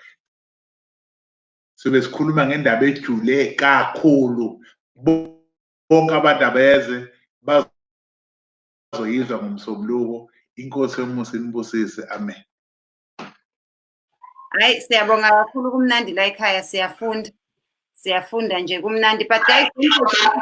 [SPEAKER 2] Sobe sikhuluma ngendaba ejule kakhulu, bonke abantu abeze. Abazoyizwa ngoMsombuluko. Inkosi yomusa inibusise. Amen.
[SPEAKER 1] Hayi, siyabonga kakhulu, kumnandi la ekhaya, siyafunda. Siyafunda nje, kumnandi. But guys, don't forget,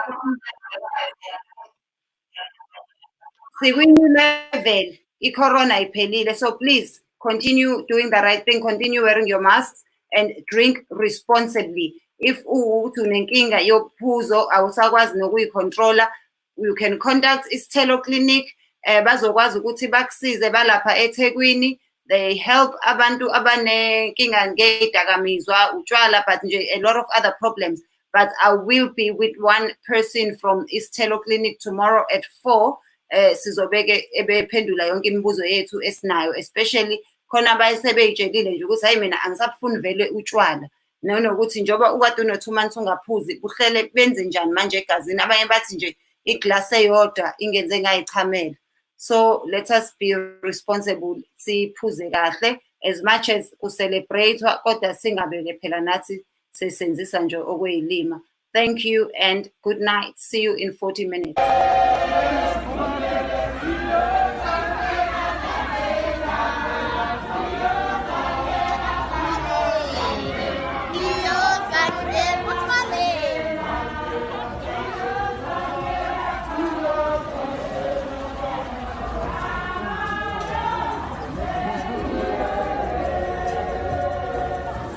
[SPEAKER 1] sikwi-new level, i-corona iphelile. So please continue doing the right thing, continue wearing your masks and drink responsibly. If uwukuthi unenkinga yophuzo, awusakwazi nokuyicontrola, you can contact Isithelo Clinic. Bazokwazi ukuthi bakusize balapha eThekwini. They help abantu abanenkinga ngey'dakamizwa, utshwala, but nje a lot of other problems. But I will be with one person from Isithelo Clinic tomorrow at 4. Sizobeke ebephendula yonke imibuzo yethu esinayo, especially khona abasebey'tshelile nje ukuthi, "Hayi, mina angisabufuni vele utshwala," nanokuthi njengoba ukade uno-2 months ungaphuzi, kuhlele benze njani manje egazini. Abanye bathi nje iglasi eyodwa ingenze ngayichamela. So let us be responsible, siphuze kahle as much as ku-celebrate-wa, kodwa singabeke phela nathi sesenzisa nje okweyilima. Thank you and good night. See you in 40 minutes.